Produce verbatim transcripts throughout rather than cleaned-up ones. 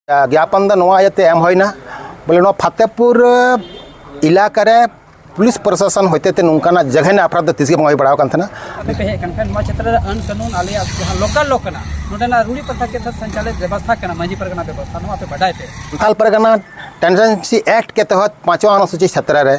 ᱜᱮᱭᱟᱯᱚᱱ ᱫᱚ ᱱᱚᱣᱟ ᱤᱭᱟᱹᱛᱮ ᱮᱢ ᱦᱩᱭᱱᱟ, ᱵᱚᱞᱮ ᱱᱚᱣᱟ ᱯᱷᱟᱛᱮᱯᱩᱨ ᱮᱞᱟᱠᱟ ᱨᱮ ᱯᱩᱞᱤᱥ ᱯᱨᱚᱥᱟᱥᱚᱱ ᱦᱚᱛᱮ ᱛᱮ ᱱᱚᱝᱠᱟᱱᱟᱜ ᱡᱟᱜᱷᱟᱭᱱᱟ ᱚᱯᱨᱟᱫᱷ ᱫᱚ ᱛᱤᱥ ᱜᱮ ᱵᱟᱝ ᱦᱩᱭ ᱵᱟᱲᱟᱣ ᱟᱠᱟᱱ ᱛᱟᱦᱮᱱᱟ᱾ ᱟᱯᱮ ᱯᱮ ᱦᱮᱡ ᱟᱠᱟᱱ ᱠᱷᱟᱱ ᱱᱚᱣᱟ ᱪᱷᱮᱛᱨᱚ ᱨᱮ ᱟᱹᱱ ᱠᱟᱹᱱᱩᱱ ᱟᱞᱮᱭᱟᱜ ᱡᱟᱦᱟᱸ ᱞᱳᱠᱟᱞ ᱞᱚ ᱠᱟᱱᱟ, ᱱᱚᱰᱮᱱᱟᱜ ᱨᱩᱲᱤ ᱯᱨᱚᱛᱷᱟ ᱪᱮᱛᱟᱱ ᱥᱚᱧᱪᱟᱞᱤᱛ ᱵᱮᱵᱚᱥᱛᱷᱟ ᱠᱟᱱᱟ, ᱢᱟᱹᱡᱷᱤ ᱯᱟᱨᱜᱟᱱᱟ ᱵᱮᱵᱚᱥᱛᱷᱟ, ᱱᱚᱣᱟ ᱯᱮ ᱵᱟᱰᱟᱭ ᱯᱮ᱾ ᱥᱟᱱᱛᱟᱞ ᱯᱟᱨᱜᱟᱱᱟ ᱴᱮᱱᱰᱮᱱᱥᱤ ᱮᱠᱴ ᱠᱮ ᱛᱚᱦᱚᱛ ᱯᱟᱸᱪᱣᱟ ᱚᱱᱩᱥᱩᱪᱤ ᱪᱷᱮᱛᱨᱚ ᱨᱮ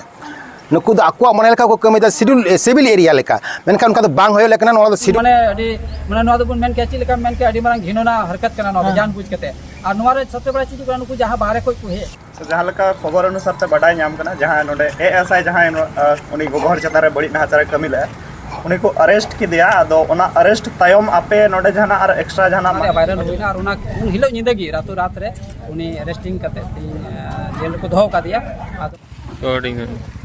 ᱱᱩᱠᱩ ᱫᱚ ᱟᱠᱚᱣᱟᱜ ᱢᱚᱱᱮ ᱞᱮᱠᱟ ᱠᱚ ᱠᱟᱹᱢᱤᱭᱮᱫᱟ, ᱥᱤᱰᱩᱞ, ᱥᱤᱵᱤᱞ ᱮᱨᱤᱭᱟ ᱞᱮᱠᱟ, ᱢᱮᱱᱠᱷᱟᱱ ᱚᱱᱠᱟ ᱫᱚ ᱵᱟᱝ ᱦᱩᱭᱩᱜ ᱞᱮᱠᱟᱱᱟ᱾ ᱱᱚᱣᱟ ᱫᱚ ᱥᱤᱰᱩᱞ ᱢᱟᱱᱮ ᱟᱹᱰᱤ, ᱢᱟᱱᱮ ᱱᱚᱣᱟ ᱫᱚᱵᱚᱱ ᱢᱮᱱ ᱠᱮᱭᱟ ᱪᱮᱫ ᱞᱮᱠᱟ ᱢᱮᱱ ᱠᱮᱭᱟ, ᱟᱹᱰᱤ ᱢᱟᱨᱟᱝ ᱜᱷᱤᱱᱚᱱᱟ ᱦᱟᱨᱠᱟᱛ ᱠᱟᱱᱟ ᱱᱚᱣᱟ ᱫᱚ, ᱦᱮᱸ᱾ ᱡᱟᱱ ᱵᱩᱡᱽ ᱠᱟᱛᱮ᱾ ᱟᱨ ᱱᱚᱣᱟ ᱨᱮ ᱥᱚᱵᱥᱮ ᱵᱟᱲᱟ ᱪᱮᱫ ᱠᱟᱱᱟ, ᱱᱩᱠᱩ ᱡᱟᱦᱟᱸ ᱵᱟᱦᱨᱮ ᱠᱷᱚᱡ ᱠᱚ ᱦᱮᱡ ᱥᱮ ᱡᱟᱦᱟᱸ ᱞᱮᱠᱟ ᱠᱷᱚᱵᱚᱨ ᱚᱱᱩᱥᱟᱨ ᱛᱮ ᱵᱟᱰᱟᱭ ᱧᱟᱢ ᱠᱟᱱᱟ, ᱡᱟᱦᱟᱸ ᱱᱚᱰᱮ ᱮ ᱮᱥ ᱟᱭ ᱡᱟᱦᱟᱸᱭ ᱱᱚ-, ᱟ, ᱩᱱᱤ ᱜᱚᱜᱚ ᱦᱚᱲ ᱪᱮᱛᱟᱱ ᱨᱮ ᱵᱟᱹᱲᱤᱡ ᱱᱟᱦᱟᱪᱟᱨᱮ ᱠᱟᱹᱢᱤ ᱞᱮᱫᱼᱟ, ᱩᱱᱤ ᱠᱚ ᱟᱨᱮᱥᱴ ᱠᱮᱫᱮᱭᱟ᱾ ᱟᱫᱚ ᱚᱱᱟ ᱟᱨᱮᱥᱴ ᱛᱟᱭᱚᱢ ᱟᱯᱮ ᱱᱚᱰᱮ ᱡᱟᱦᱟᱱᱟᱜ ᱟᱨ ᱮᱠᱥᱴᱨᱟ ᱡᱟᱦᱟᱱᱟᱜ ᱢᱟ- ᱵᱷᱟᱭᱨᱟᱞ ᱦᱩᱭᱱᱟ, ᱟᱨ ᱚᱱᱟ ᱩᱱ ᱦᱤᱞᱳᱜ ᱧᱤᱫᱟᱹ ᱜᱮ ᱨᱟᱛᱳ ᱨᱟᱛ ᱨᱮ ᱩᱱᱤ ᱟᱨᱮᱥᱴᱤᱝ ᱠᱟᱛᱮ ᱛᱮᱦᱮᱧ, ᱟ, ᱡᱮᱞ ᱨᱮᱠᱚ ᱫᱚᱦᱚ ᱟᱠᱟᱫᱮᱭᱟ᱾ ᱟᱫᱚ ᱨᱮᱠᱚᱨᱰᱤᱝ ᱦᱩᱭᱩᱜᱼᱟ᱾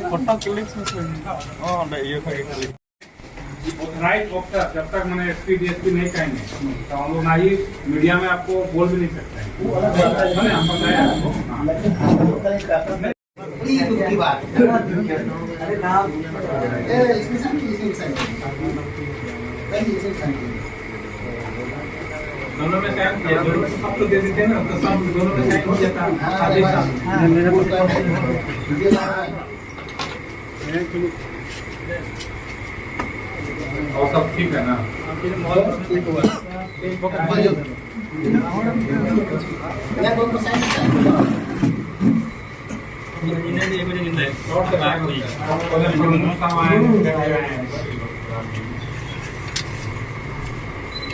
ᱯᱷᱳᱴᱳ ᱠᱞᱤᱠ ᱢᱮᱥᱮ᱾ ᱦᱚᱸ, ᱚᱸᱰᱮ ᱤᱭᱟᱹ ᱠᱷᱚᱡ ᱜᱮ ᱠᱞᱤᱠ। ऑथराइज ऑफिसर जब तक मैंने एसपी डीएसपी नहीं कहेंगे, तो हम लोग ना ही मीडिया में आपको बोल भी नहीं सकते हैं। मैंने हम बताया आपको। हाँ। बड़ी दुख की बात। अरे नाम। ए, इसमें से नहीं, इसमें से नहीं। नहीं, इसमें से नहीं। दोनों में साइन किया, दोनों को सब तो दे देते हैं ना, तो सब दोनों में साइन हो जाता है। हाँ, आदेश हाँ। हाँ, मेरे को तो ये और सब ठीक है ना?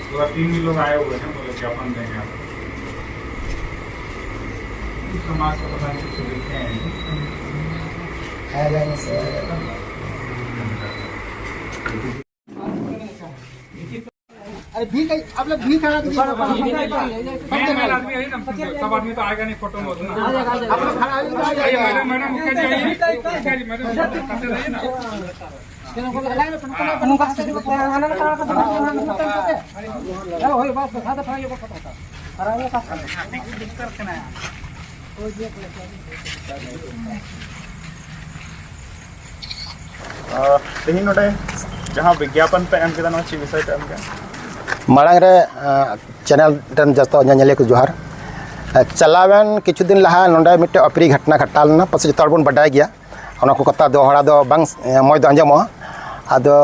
पूरा टीम ही लोग आए हुए हैं, बोले ज्ञापन देंगे आप। समाज को पता नहीं कुछ लिखते हैं। अरे भी कहीं, आप लोग भी कहाँ के लिए? मेन, मेन आदमी है ना, सब आदमी तो आएगा नहीं फोटो में उतना। आप लोग खड़ा हो जाइए। आइए, मैडम, मैडम, मुखिया जी, आइए। मुखिया जी, मैडम, सामने रहिए ना। ᱛᱮᱦᱮᱧ ᱱᱚᱰᱮ ᱡᱟᱦᱟᱸ ᱵᱤᱜᱽᱜᱟᱯᱚᱱ ᱯᱮ ᱮᱢ ᱠᱮᱫᱟ, ᱱᱚᱣᱟ ᱪᱮᱫ ᱵᱤᱥᱚᱭ ᱯᱮ ᱮᱢ ᱠᱮᱫᱟ? ᱢᱟᱲᱟᱝ ᱨᱮ ᱪᱮᱱᱮᱞ ᱨᱮᱱ ᱡᱚᱛᱚ ᱧᱮᱧᱮᱞᱤᱭᱟᱹ ᱠᱚ ᱡᱚᱦᱟᱨ᱾ ᱪᱟᱞᱟᱣᱮᱱ ᱠᱤᱪᱷᱩ ᱫᱤᱱ ᱞᱟᱦᱟ ᱱᱚᱰᱮ ᱢᱤᱫᱴᱮᱱ ᱚᱯᱨᱤᱭ ᱜᱷᱚᱴᱚᱱᱟ ᱜᱷᱚᱴᱟᱣ ᱞᱮᱱᱟ, ᱯᱟᱥᱮᱡ ᱡᱚᱛᱚ ᱦᱚᱲ ᱵᱚᱱ ᱵᱟᱰᱟᱭ ᱜᱮᱭᱟ᱾ ᱚᱱᱟ ᱠᱚ ᱠᱟᱛᱷᱟ ᱫᱚᱦᱲᱟ ᱫᱚ ᱵᱟᱝ ᱢᱚᱡᱽ ᱫᱚ ᱟᱸᱡᱚᱢᱚᱜᱼᱟ᱾ ᱟᱫᱚ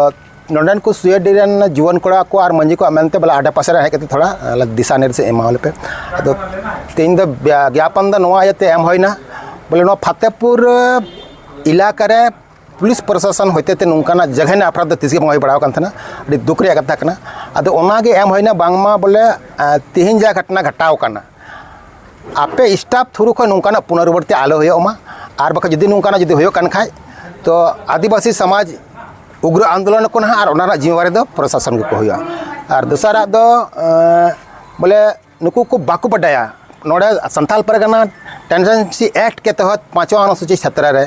ᱱᱚᱰᱮᱱ ᱠᱚ ᱥᱩᱭᱟᱹᱰᱤ ᱨᱮᱱ ᱡᱩᱣᱟᱹᱱ ᱠᱚᱲᱟ ᱠᱚ ᱟᱨ ᱢᱟᱹᱡᱷᱤ ᱠᱚᱣᱟᱜ ᱢᱮᱱᱛᱮ ᱵᱚᱞᱮ ᱟᱰᱮ ᱯᱟᱥᱮ ᱨᱮ ᱦᱮᱡ ᱠᱟᱛᱮ ᱛᱷᱚᱲᱟ ᱫᱤᱥᱟ ᱱᱤᱨᱫᱮᱥ ᱮᱢᱟᱣ ᱞᱮᱯᱮ᱾ ᱟᱫᱚ ᱛᱮᱦᱮᱧ ᱫᱚ ᱜᱮᱭᱟᱯᱚᱱ ᱫᱚ ᱱᱚᱣᱟ ᱤᱭᱟᱹᱛᱮ ᱮᱢ ᱦᱩᱭᱱᱟ, ᱵᱚᱞᱮ ᱱᱚᱣᱟ ᱯᱷᱟᱛᱮᱯᱩᱨ ᱮᱞᱟᱠᱟ ᱨᱮ ᱯᱩᱞᱤᱥ ᱯᱨᱚᱥᱟᱥᱚᱱ ᱦᱚᱛᱮ ᱛᱮ ᱱᱚᱝᱠᱟᱱᱟᱜ ᱡᱟᱜᱷᱟᱭᱱᱟ ᱚᱯᱨᱟᱫᱷ ᱫᱚ ᱛᱤᱥ ᱜᱮ ᱵᱟᱝ ᱦᱩᱭ ᱵᱟᱲᱟᱣ ᱟᱠᱟᱱ ᱛᱟᱦᱮᱱᱟ᱾ ᱟᱹᱰᱤ ᱫᱩᱠ ᱨᱮᱭᱟᱜ ᱠᱟᱛᱷᱟ ᱠᱟᱱᱟ᱾ ᱟᱫᱚ ᱚᱱᱟ ᱜᱮ ᱮᱢ ᱦᱩᱭᱱᱟ, ᱵᱟᱝᱢᱟ ᱵᱚᱞᱮ ᱛᱮᱦᱮᱧ ᱡᱟ ᱜᱷᱚᱴᱚᱱᱟ ᱜᱷᱚᱴᱟᱣ ᱠᱟᱱᱟ, ᱟᱯᱮ ᱥᱴᱟᱯ ᱛᱷᱨᱩ ᱠᱷᱚᱱ ᱱᱚᱝᱠᱟᱱᱟᱜ ᱯᱩᱱᱚᱨᱵᱚᱨᱛᱤ ᱟᱞᱚ ᱦᱩᱭᱩᱜ ᱢᱟ᱾ ᱟᱨ ᱵᱟᱠᱷᱟᱡ ᱡᱩᱫᱤ ᱱᱚᱝᱠᱟᱱᱟᱜ ᱡᱩᱫᱤ ᱦᱩᱭᱩᱜ ᱠᱟᱱ ᱠᱷᱟᱡ, ᱛᱚ ᱟᱹᱫᱤᱵᱟᱹᱥᱤ ᱥᱚᱢᱟᱡᱽ ᱩᱜᱽᱨᱚ ᱟᱱᱫᱳᱞᱚᱱ ᱠᱚ ᱱᱟᱦᱟᱜ, ᱟᱨ ᱚᱱᱟ ᱨᱮᱱᱟᱜ ᱡᱤᱢᱢᱮᱣᱟᱨᱤ ᱫᱚ ᱯᱨᱚᱥᱟᱥᱚᱱ ᱜᱮᱠᱚ ᱦᱩᱭᱩᱜᱼᱟ᱾ ᱟᱨ ᱫᱚᱥᱟᱨᱟᱜ ᱫᱚ ᱵᱚᱞᱮ ᱱᱩᱠᱩ ᱠᱚ ᱵᱟᱠᱚ ᱵᱟᱰᱟᱭᱟ ᱱᱚᱰᱮ ᱥᱟᱱᱛᱟᱞ ᱯᱟᱨᱜᱟᱱᱟ ᱴᱮᱱᱰᱮᱱᱥᱤ ᱮᱠᱴ ᱠᱮ ᱛᱚᱦᱚᱛ ᱯᱟᱸᱪᱣᱟ ᱚᱱᱩᱥᱩᱪᱤ ᱪᱷᱟᱛᱨᱟ ᱨᱮ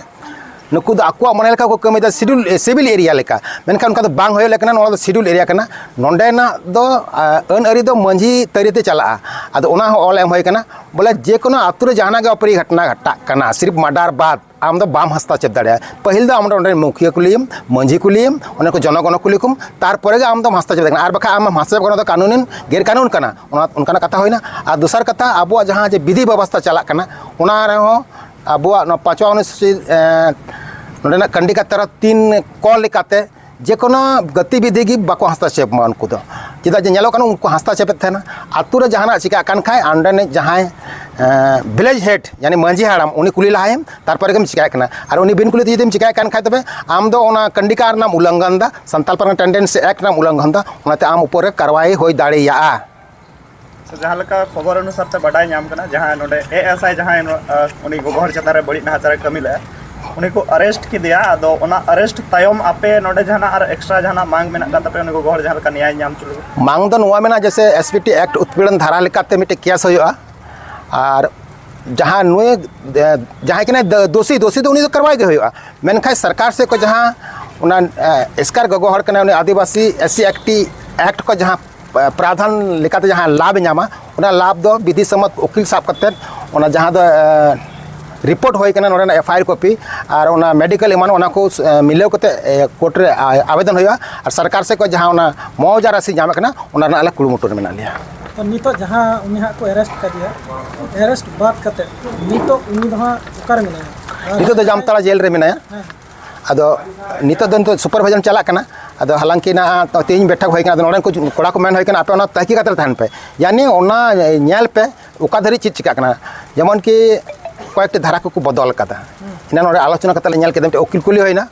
ᱱᱩᱠᱩ ᱫᱚ ᱟᱠᱚᱣᱟᱜ ᱢᱚᱱᱮ ᱞᱮᱠᱟ ᱠᱚ ᱠᱟᱹᱢᱤᱭᱮᱫᱟ, ᱥᱤᱰᱩᱞ ᱥᱤᱵᱤᱞ ᱮᱨᱤᱭᱟ ᱞᱮᱠᱟ᱾ ᱢᱮᱱᱠᱷᱟᱱ ᱚᱱᱠᱟ ᱫᱚ ᱵᱟᱝ ᱦᱩᱭᱩᱜ ᱞᱮᱠᱟ ᱠᱟᱱᱟ, ᱱᱚᱣᱟ ᱫᱚ ᱥᱤᱰᱩᱞ ᱮᱨᱤᱭᱟ ᱠᱟᱱᱟ᱾ ᱱᱚᱰᱮᱱᱟᱜ ᱫᱚ ᱟᱹᱱ ᱟᱹᱨᱤ ᱫᱚ ᱢᱟᱹᱡᱷᱤ ᱛᱟᱹᱨᱤ ᱛᱮ ᱪᱟᱞᱟᱜᱼᱟ᱾ ᱟᱫᱚ ᱚᱱᱟ ᱦᱚᱸ ᱚᱞ ᱮᱢ ᱦᱩᱭ ᱠᱟᱱᱟ, ᱵᱚᱞᱮ ᱡᱮ ᱠᱳᱱᱳ ᱟᱹᱛᱩ ᱨᱮ ᱡᱟᱦᱟᱱᱟᱜ ᱜᱮ ᱚᱯᱨᱤᱭ ᱜᱷᱚᱴᱚᱱᱟ ᱜᱷᱚᱴᱟᱜ ᱠᱟᱱᱟ, ᱥᱤᱨᱯ ᱢᱟᱨᱰᱟᱨ ᱵᱟᱫ ᱟᱢ ᱫᱚ ᱵᱟᱢ ᱦᱟᱥᱛᱟᱪᱮᱯ ᱫᱟᱲᱮᱭᱟᱜᱼᱟ᱾ ᱯᱟᱹᱦᱤᱞ ᱫᱚ ᱟᱢ ᱫᱚ ᱚᱸᱰᱮ ᱢᱩᱠᱷᱤᱭᱟᱹ ᱠᱩᱞᱤᱭᱮᱢ, ᱢᱟᱹᱡᱷᱤ ᱠᱩᱞᱤᱭᱮᱢ, ᱚᱸᱰᱮ ᱠᱚ ᱡᱚᱱᱚᱜᱚᱱᱚ ᱠᱩᱞᱤ ᱠᱚᱢ, ᱛᱟᱨᱯᱚᱨᱮ ᱜᱮ ᱟᱢ ᱫᱚᱢ ᱦᱟᱥᱛᱟᱪᱮᱯ ᱫᱟᱲᱮᱭᱟᱜ ᱠᱟᱱᱟ᱾ ᱟᱨ ᱵᱟᱠᱷᱟᱡ ᱟᱢ ᱦᱟᱥᱛᱟᱪᱮᱯ ᱠᱟᱱᱟ ᱫᱚ ᱠᱟᱹᱱᱩᱱ ᱜᱮᱨ ᱠᱟᱹᱱᱩᱱ ᱠᱟᱱᱟ, ᱚᱱᱟ ᱚᱱᱠᱟᱱᱟᱜ ᱠᱟᱛᱷᱟ ᱦᱩᱭᱱᱟ᱾ ᱟᱨ ᱫᱚᱥᱟᱨ ᱠᱟᱛᱷᱟ, ᱟᱵᱚᱣᱟᱜ ᱡᱟᱦᱟᱸ ᱡᱮ ᱵᱤᱫᱷᱤ ᱵᱮᱵᱚᱥᱛᱷᱟ ᱪᱟᱞᱟᱜ ᱠᱟᱱᱟ, ᱚᱱᱟ ᱨᱮᱦᱚᱸ ᱟᱵᱚᱣᱟᱜ ᱱᱚᱣᱟ ᱯᱟᱸᱪᱣᱟ ᱚᱱᱩᱥᱩᱪᱤ ᱱᱚᱰᱮᱱᱟᱜ ᱠᱟᱱᱰᱤᱠᱟ ᱛᱟᱨᱟ ᱛᱤᱱ ᱠᱚ ᱞᱮᱠᱟᱛᱮ ᱡᱮ ᱠᱳᱱᱳ ᱜᱚᱛᱤᱵᱤᱫᱷᱤ ᱜᱮ ᱵᱟᱠᱚ ᱦᱟᱥᱛᱟᱪᱮᱯ ᱢᱟ ᱩᱱᱠᱩ ᱫᱚ᱾ ᱪᱮᱫᱟᱜ ᱡᱮ ᱧᱮᱞᱚᱜ ᱠᱟᱱᱟ ᱩᱱᱠᱩ ᱦᱟᱥᱛᱟᱪᱮᱯᱮᱫ ᱛᱟᱦᱮᱱᱟ᱾ ᱟᱛᱳ ᱨᱮ ᱡᱟᱦᱟᱱᱟᱜ ᱪᱤᱠᱟᱹᱜ ᱠᱟᱱ ᱠᱷᱟᱡ ᱚᱸᱰᱮᱱᱤᱡ ᱡᱟᱦᱟᱸᱭ ᱵᱷᱤᱞᱮᱡᱽ ᱦᱮᱰ ᱭᱟᱱᱤ ᱢᱟᱹᱡᱷᱤ ᱦᱟᱲᱟᱢ ᱩᱱᱤ ᱠᱩᱞᱤ ᱞᱟᱦᱟᱭᱮᱢ, ᱛᱟᱨᱯᱚᱨᱮ ᱜᱮᱢ ᱪᱤᱠᱟᱹᱭᱮᱫ ᱠᱟᱱᱟ᱾ ᱟᱨ ᱩᱱᱤ ᱵᱤᱱ ᱠᱩᱞᱤ ᱛᱮ ᱡᱩᱫᱤᱢ ᱪᱤᱠᱟᱹᱭᱮᱫ ᱠᱟᱱ ᱠᱷᱟᱡ ᱛᱚᱵᱮ ᱟᱢ ᱫᱚ ᱚᱱᱟ ᱠᱟᱱᱰᱤᱠᱟ ᱨᱮᱱᱟᱜ ᱩᱞᱞᱚᱝᱜᱷᱚᱱ ᱫᱟ, ᱥᱟᱱᱛᱟᱞ ᱯᱟᱨᱜᱟᱱᱟ ᱴᱮᱱᱰᱮᱱᱥᱤ ᱮᱠᱴ ᱨᱮᱱᱟᱜ ᱩᱞᱞᱚᱝᱜᱷᱚᱱ ᱫᱟ, ᱚᱱᱟᱛᱮ ᱟᱢ ᱩᱯᱚᱨ ᱨᱮ ᱠᱟᱨᱣᱟᱭ ᱦᱩᱭ ᱫᱟᱲᱮᱭᱟᱜᱼᱟ᱾ ᱥᱮ ᱡᱟᱦᱟᱸ ᱞᱮᱠᱟ ᱠᱷᱚᱵᱚᱨ ᱚᱱᱩᱥᱟᱨ ᱛᱮ ᱵᱟᱰᱟᱭ ᱧᱟᱢ ᱠᱟᱱᱟ, ᱡᱟᱦᱟᱸ ᱱᱚᱰᱮ ᱮ ᱮᱥ ᱟᱭ ᱡᱟᱦᱟᱸᱭ ᱱᱚ-, ᱟ, ᱩᱱᱤ ᱜᱚᱜᱚ ᱦᱚᱲ ᱪᱮᱛᱟᱱ ᱨᱮ ᱵᱟᱹᱲᱤᱡ ᱱᱟᱦᱟᱪᱟᱨᱮ ᱠᱟᱹᱢᱤ ᱞᱮᱫᱼᱟ, ᱩᱱᱤ ᱠᱚ ᱟᱨᱮᱥᱴ ᱠᱮᱫᱮᱭᱟ᱾ ᱟᱫᱚ ᱚᱱᱟ ᱟᱨᱮᱥᱴ ᱛᱟᱭᱚᱢ ᱟᱯᱮ ᱱᱚᱰᱮ ᱡᱟᱦᱟᱱᱟᱜ ᱟᱨ ᱮᱠᱥᱴᱨᱟ ᱡᱟᱦᱟᱱᱟᱜ ᱢᱟᱝ ᱢᱮᱱᱟᱜ ᱠᱟᱱ ᱛᱟᱯᱮᱭᱟ ᱩᱱᱤ ᱜᱚᱜᱚ ᱦᱚᱲ ᱡᱟᱦᱟᱸ ᱞᱮᱠᱟ ᱱᱮᱭᱟᱭ ᱧᱟᱢ ᱦᱚᱪᱚ ᱞᱟᱹᱜᱤᱫ? ᱢᱟᱝ ᱫᱚ ᱱᱚᱣᱟ ᱢᱮᱱᱟᱜᱼᱟ, ᱡᱮᱭᱥᱮ ᱮᱥ ᱯᱤ ᱴᱤ ᱮᱠᱴ ᱩᱛᱯᱤᱲᱚᱱ ᱫᱷᱟᱨᱟ ᱞᱮᱠᱟᱛᱮ ᱢᱤᱫᱴᱮᱡ ᱠᱮᱥ ᱦᱩᱭᱩᱜᱼᱟ᱾ ᱟᱨ ᱡᱟᱦᱟᱸ ᱱᱩᱭ, ᱮ, ᱡᱟᱦᱟᱸᱭ ᱠᱟᱱᱟᱭ ᱫᱚ-, ᱫᱳᱥᱤ, ᱫᱳᱥᱤ ᱫᱚ ᱩᱱᱤ ᱫᱚ ᱠᱟᱨᱣᱟᱭ ᱜᱮ ᱦᱩᱭᱩᱜᱼᱟ᱾ ᱢᱮᱱᱠᱷᱟᱱ ᱥᱚᱨᱠᱟᱨ ᱥᱮᱫ ᱠᱷᱚᱱ ᱡᱟᱦᱟᱸ ᱚᱱᱟ ᱮᱥᱠᱟᱨ ᱜᱚᱜᱚ ᱦᱚᱲ ᱠᱟᱱᱟᱭ, ᱩᱱᱤ ᱟᱹᱫᱤᱵᱟᱹᱥᱤ ᱮᱥ ᱥᱤ ᱮᱠᱴ ᱠᱚ ᱡᱟᱦᱟᱸ ᱯᱨᱟᱫᱷᱟᱱ ᱞᱮᱠᱟᱛᱮ ᱡᱟᱦᱟᱸ ᱞᱟᱵᱷ ᱮ ᱧᱟᱢᱟ, ᱚᱱᱟ ᱞᱟᱵᱷ ᱫᱚ ᱵᱤᱫᱷᱤ ᱥᱚᱢᱢᱚᱛ ᱩᱠᱤᱞ ᱥᱟᱵ ᱠᱟᱛᱮᱫ ᱚᱱᱟ ᱡᱟᱦᱟᱸ ᱫᱚ ᱨᱤᱯᱳᱨᱴ ᱦᱩᱭ ᱠᱟᱱᱟ, ᱱᱚᱰᱮᱱᱟᱜ ᱮᱯᱷ ᱟᱭ ᱟᱨ ᱠᱚᱯᱤ ᱟᱨ ᱚᱱᱟ ᱢᱮᱰᱤᱠᱮᱞ ᱮᱢᱟᱱ, ᱚᱱᱟ ᱠᱚ ᱢᱤᱞᱟᱹᱣ ᱠᱟᱛᱮᱫ ᱠᱳᱨᱴ ᱨᱮ ᱟᱵᱮᱫᱚᱱ ᱦᱩᱭᱩᱜᱼᱟ᱾ ᱟᱨ ᱥᱚᱨᱠᱟᱨ ᱥᱮᱫ ᱠᱷᱚᱱ ᱡᱟᱦᱟᱸ ᱚᱱᱟ ᱢᱩᱟᱣᱡᱟ ᱨᱟᱥᱤ ᱧᱟᱢᱚᱜ ᱠᱟᱱᱟ, ᱚᱱᱟ ᱨᱮᱱᱟᱜ ᱟᱞᱮ ᱠᱩᱨᱩᱢᱩᱴᱩ ᱨᱮ ᱢᱮᱱᱟᱜ ᱞᱮᱭᱟ᱾ ᱛᱚ ᱱᱤᱛᱚᱜ ᱡᱟᱦᱟᱸ ᱩᱱᱤ ᱦᱟᱸᱜ ᱠᱚ ᱮᱨᱮᱥᱴ ᱠᱟᱫᱮᱭᱟ, ᱮᱨᱮᱥᱴ ᱵᱟᱫ ᱠᱟᱛᱮᱫ ᱱᱤᱛᱚᱜ ᱩᱱᱤ ᱫᱚ ᱦᱟᱸᱜ ᱚᱠᱟᱨᱮ ᱢᱮᱱᱟᱭᱟ? ᱱᱤᱛᱚᱜ ᱫᱚ ᱡᱟᱢᱛᱟᱲᱟ ᱡᱮᱞ ᱨᱮ ᱢᱮᱱᱟᱭᱟ᱾ ᱟᱫᱚ ᱱᱤᱛᱚᱜ ᱫᱚ ᱱᱤᱛᱚᱜ ᱥᱩᱯᱟᱨᱵᱷᱟᱭᱡᱟᱨ ᱪᱟᱞᱟᱜ ᱠᱟᱱᱟ᱾ ᱟᱫᱚ ᱦᱟᱞᱟᱝᱠᱤ ᱱᱟᱜ ᱛᱮᱦᱮᱧ ᱵᱮᱴᱷᱟᱠ ᱦᱩᱭ ᱠᱟᱱᱟ, ᱟᱫᱚ ᱱᱚᱰᱮᱱ ᱠᱚ ᱠᱚᱲᱟ ᱠᱚ ᱢᱮᱱ ᱦᱩᱭ ᱠᱟᱱᱟ, ᱟᱯᱮ ᱚᱱᱟ ᱛᱟᱹᱠᱤ ᱠᱟᱛᱮ ᱛᱟᱦᱮᱱ ᱯᱮ, ᱭᱟᱱᱤ ᱚᱱᱟ ᱧᱮᱞ ᱯᱮ ᱚᱠᱟ ᱫᱷᱟᱹᱨᱤᱡ ᱪᱮᱫ ᱪᱤᱠᱟᱹᱜ ᱠᱟᱱᱟ᱾ ᱡᱮᱢᱚᱱ ᱠᱤ ᱠᱚᱭᱮᱠᱴᱤ ᱫᱷᱟᱨᱟ ᱠᱚᱠᱚ ᱵᱚᱫᱚᱞ ᱠᱟᱫᱟ᱾ ᱮᱱᱟᱱ ᱱᱚᱰᱮ ᱟᱞᱳᱪᱚᱱᱟ ᱠᱟᱛᱮ ᱞᱮ ᱧᱮᱞ ᱠᱮᱫᱟ, ᱢᱤᱫᱴᱮᱱ ᱩᱠᱤᱞ ᱠᱩᱞᱤ ᱦᱩᱭᱱᱟ,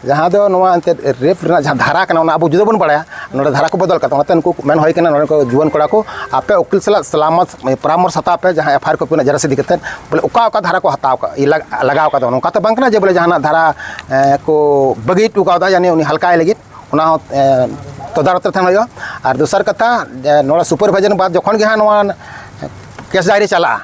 ᱡᱟᱦᱟᱸ ᱫᱚ ᱱᱚᱣᱟ ᱮᱱᱛᱮᱫ ᱨᱮᱯ ᱨᱮᱱᱟᱜ ᱡᱟᱦᱟᱸ ᱫᱷᱟᱨᱟ ᱠᱟᱱᱟ, ᱚᱱᱟ ᱟᱵᱚ ᱡᱩᱫᱟᱹ ᱵᱚᱱ ᱵᱟᱲᱟᱭᱟ᱾ ᱱᱚᱰᱮ ᱫᱷᱟᱨᱟ ᱠᱚ ᱵᱚᱫᱚᱞ ᱠᱟᱫᱟ, ᱚᱱᱟᱛᱮ ᱱᱩᱠᱩ ᱢᱮᱱ ᱦᱩᱭ ᱠᱟᱱᱟ, ᱱᱚᱰᱮ ᱠᱚ ᱡᱩᱣᱟᱹᱱ ᱠᱚᱲᱟ ᱠᱚ, ᱟᱯᱮ ᱩᱠᱤᱞ ᱥᱟᱞᱟᱜ ᱥᱟᱞᱟᱢᱚᱛ ᱯᱚᱨᱟᱢᱚᱨᱥ ᱦᱟᱛᱟᱣ ᱯᱮ, ᱡᱟᱦᱟᱸ ᱮᱯᱷ ᱟᱭ ᱟᱨ ᱠᱚᱯᱤ ᱨᱮᱱᱟᱜ ᱡᱮᱨᱮᱥ ᱤᱫᱤ ᱠᱟᱛᱮᱫ ᱵᱚᱞᱮ ᱚᱠᱟ ᱚᱠᱟ ᱫᱷᱟᱨᱟ ᱠᱚ ᱦᱟᱛᱟᱣ ᱠᱟᱜ, ᱞᱟᱜᱟᱣ ᱠᱟᱫᱟ᱾ ᱱᱚᱝᱠᱟ ᱛᱚ ᱵᱟᱝ ᱠᱟᱱᱟ ᱡᱮ ᱵᱚᱞᱮ ᱡᱟᱦᱟᱱᱟᱜ ᱫᱷᱟᱨᱟ ᱮ, ᱠᱚ ᱵᱟᱹᱜᱤ ᱦᱚᱴᱚ ᱠᱟᱣᱫᱟ, ᱡᱟᱱᱤ ᱩᱱᱤ ᱦᱟᱞᱠᱟᱭ ᱞᱟᱹᱜᱤᱫ, ᱚᱱᱟ ᱦᱚᱸ ᱮ, ᱛᱚᱫᱟᱨᱚᱛ ᱨᱮ ᱛᱟᱦᱮᱱ ᱦᱩᱭᱩᱜᱼᱟ᱾ ᱟᱨ ᱫᱚᱥᱟᱨ ᱠᱟᱛᱷᱟ, ᱮ, ᱱᱚᱰᱮ ᱥᱩᱯᱟᱨᱵᱷᱟᱭᱡᱟᱨ ᱵᱟᱫ ᱡᱚᱠᱷᱚᱱ ᱜᱮ ᱦᱟᱸᱜ ᱱᱚᱣᱟ ᱠᱮᱥ ᱰᱟᱭᱨᱤ ᱪᱟᱞᱟᱜᱼᱟ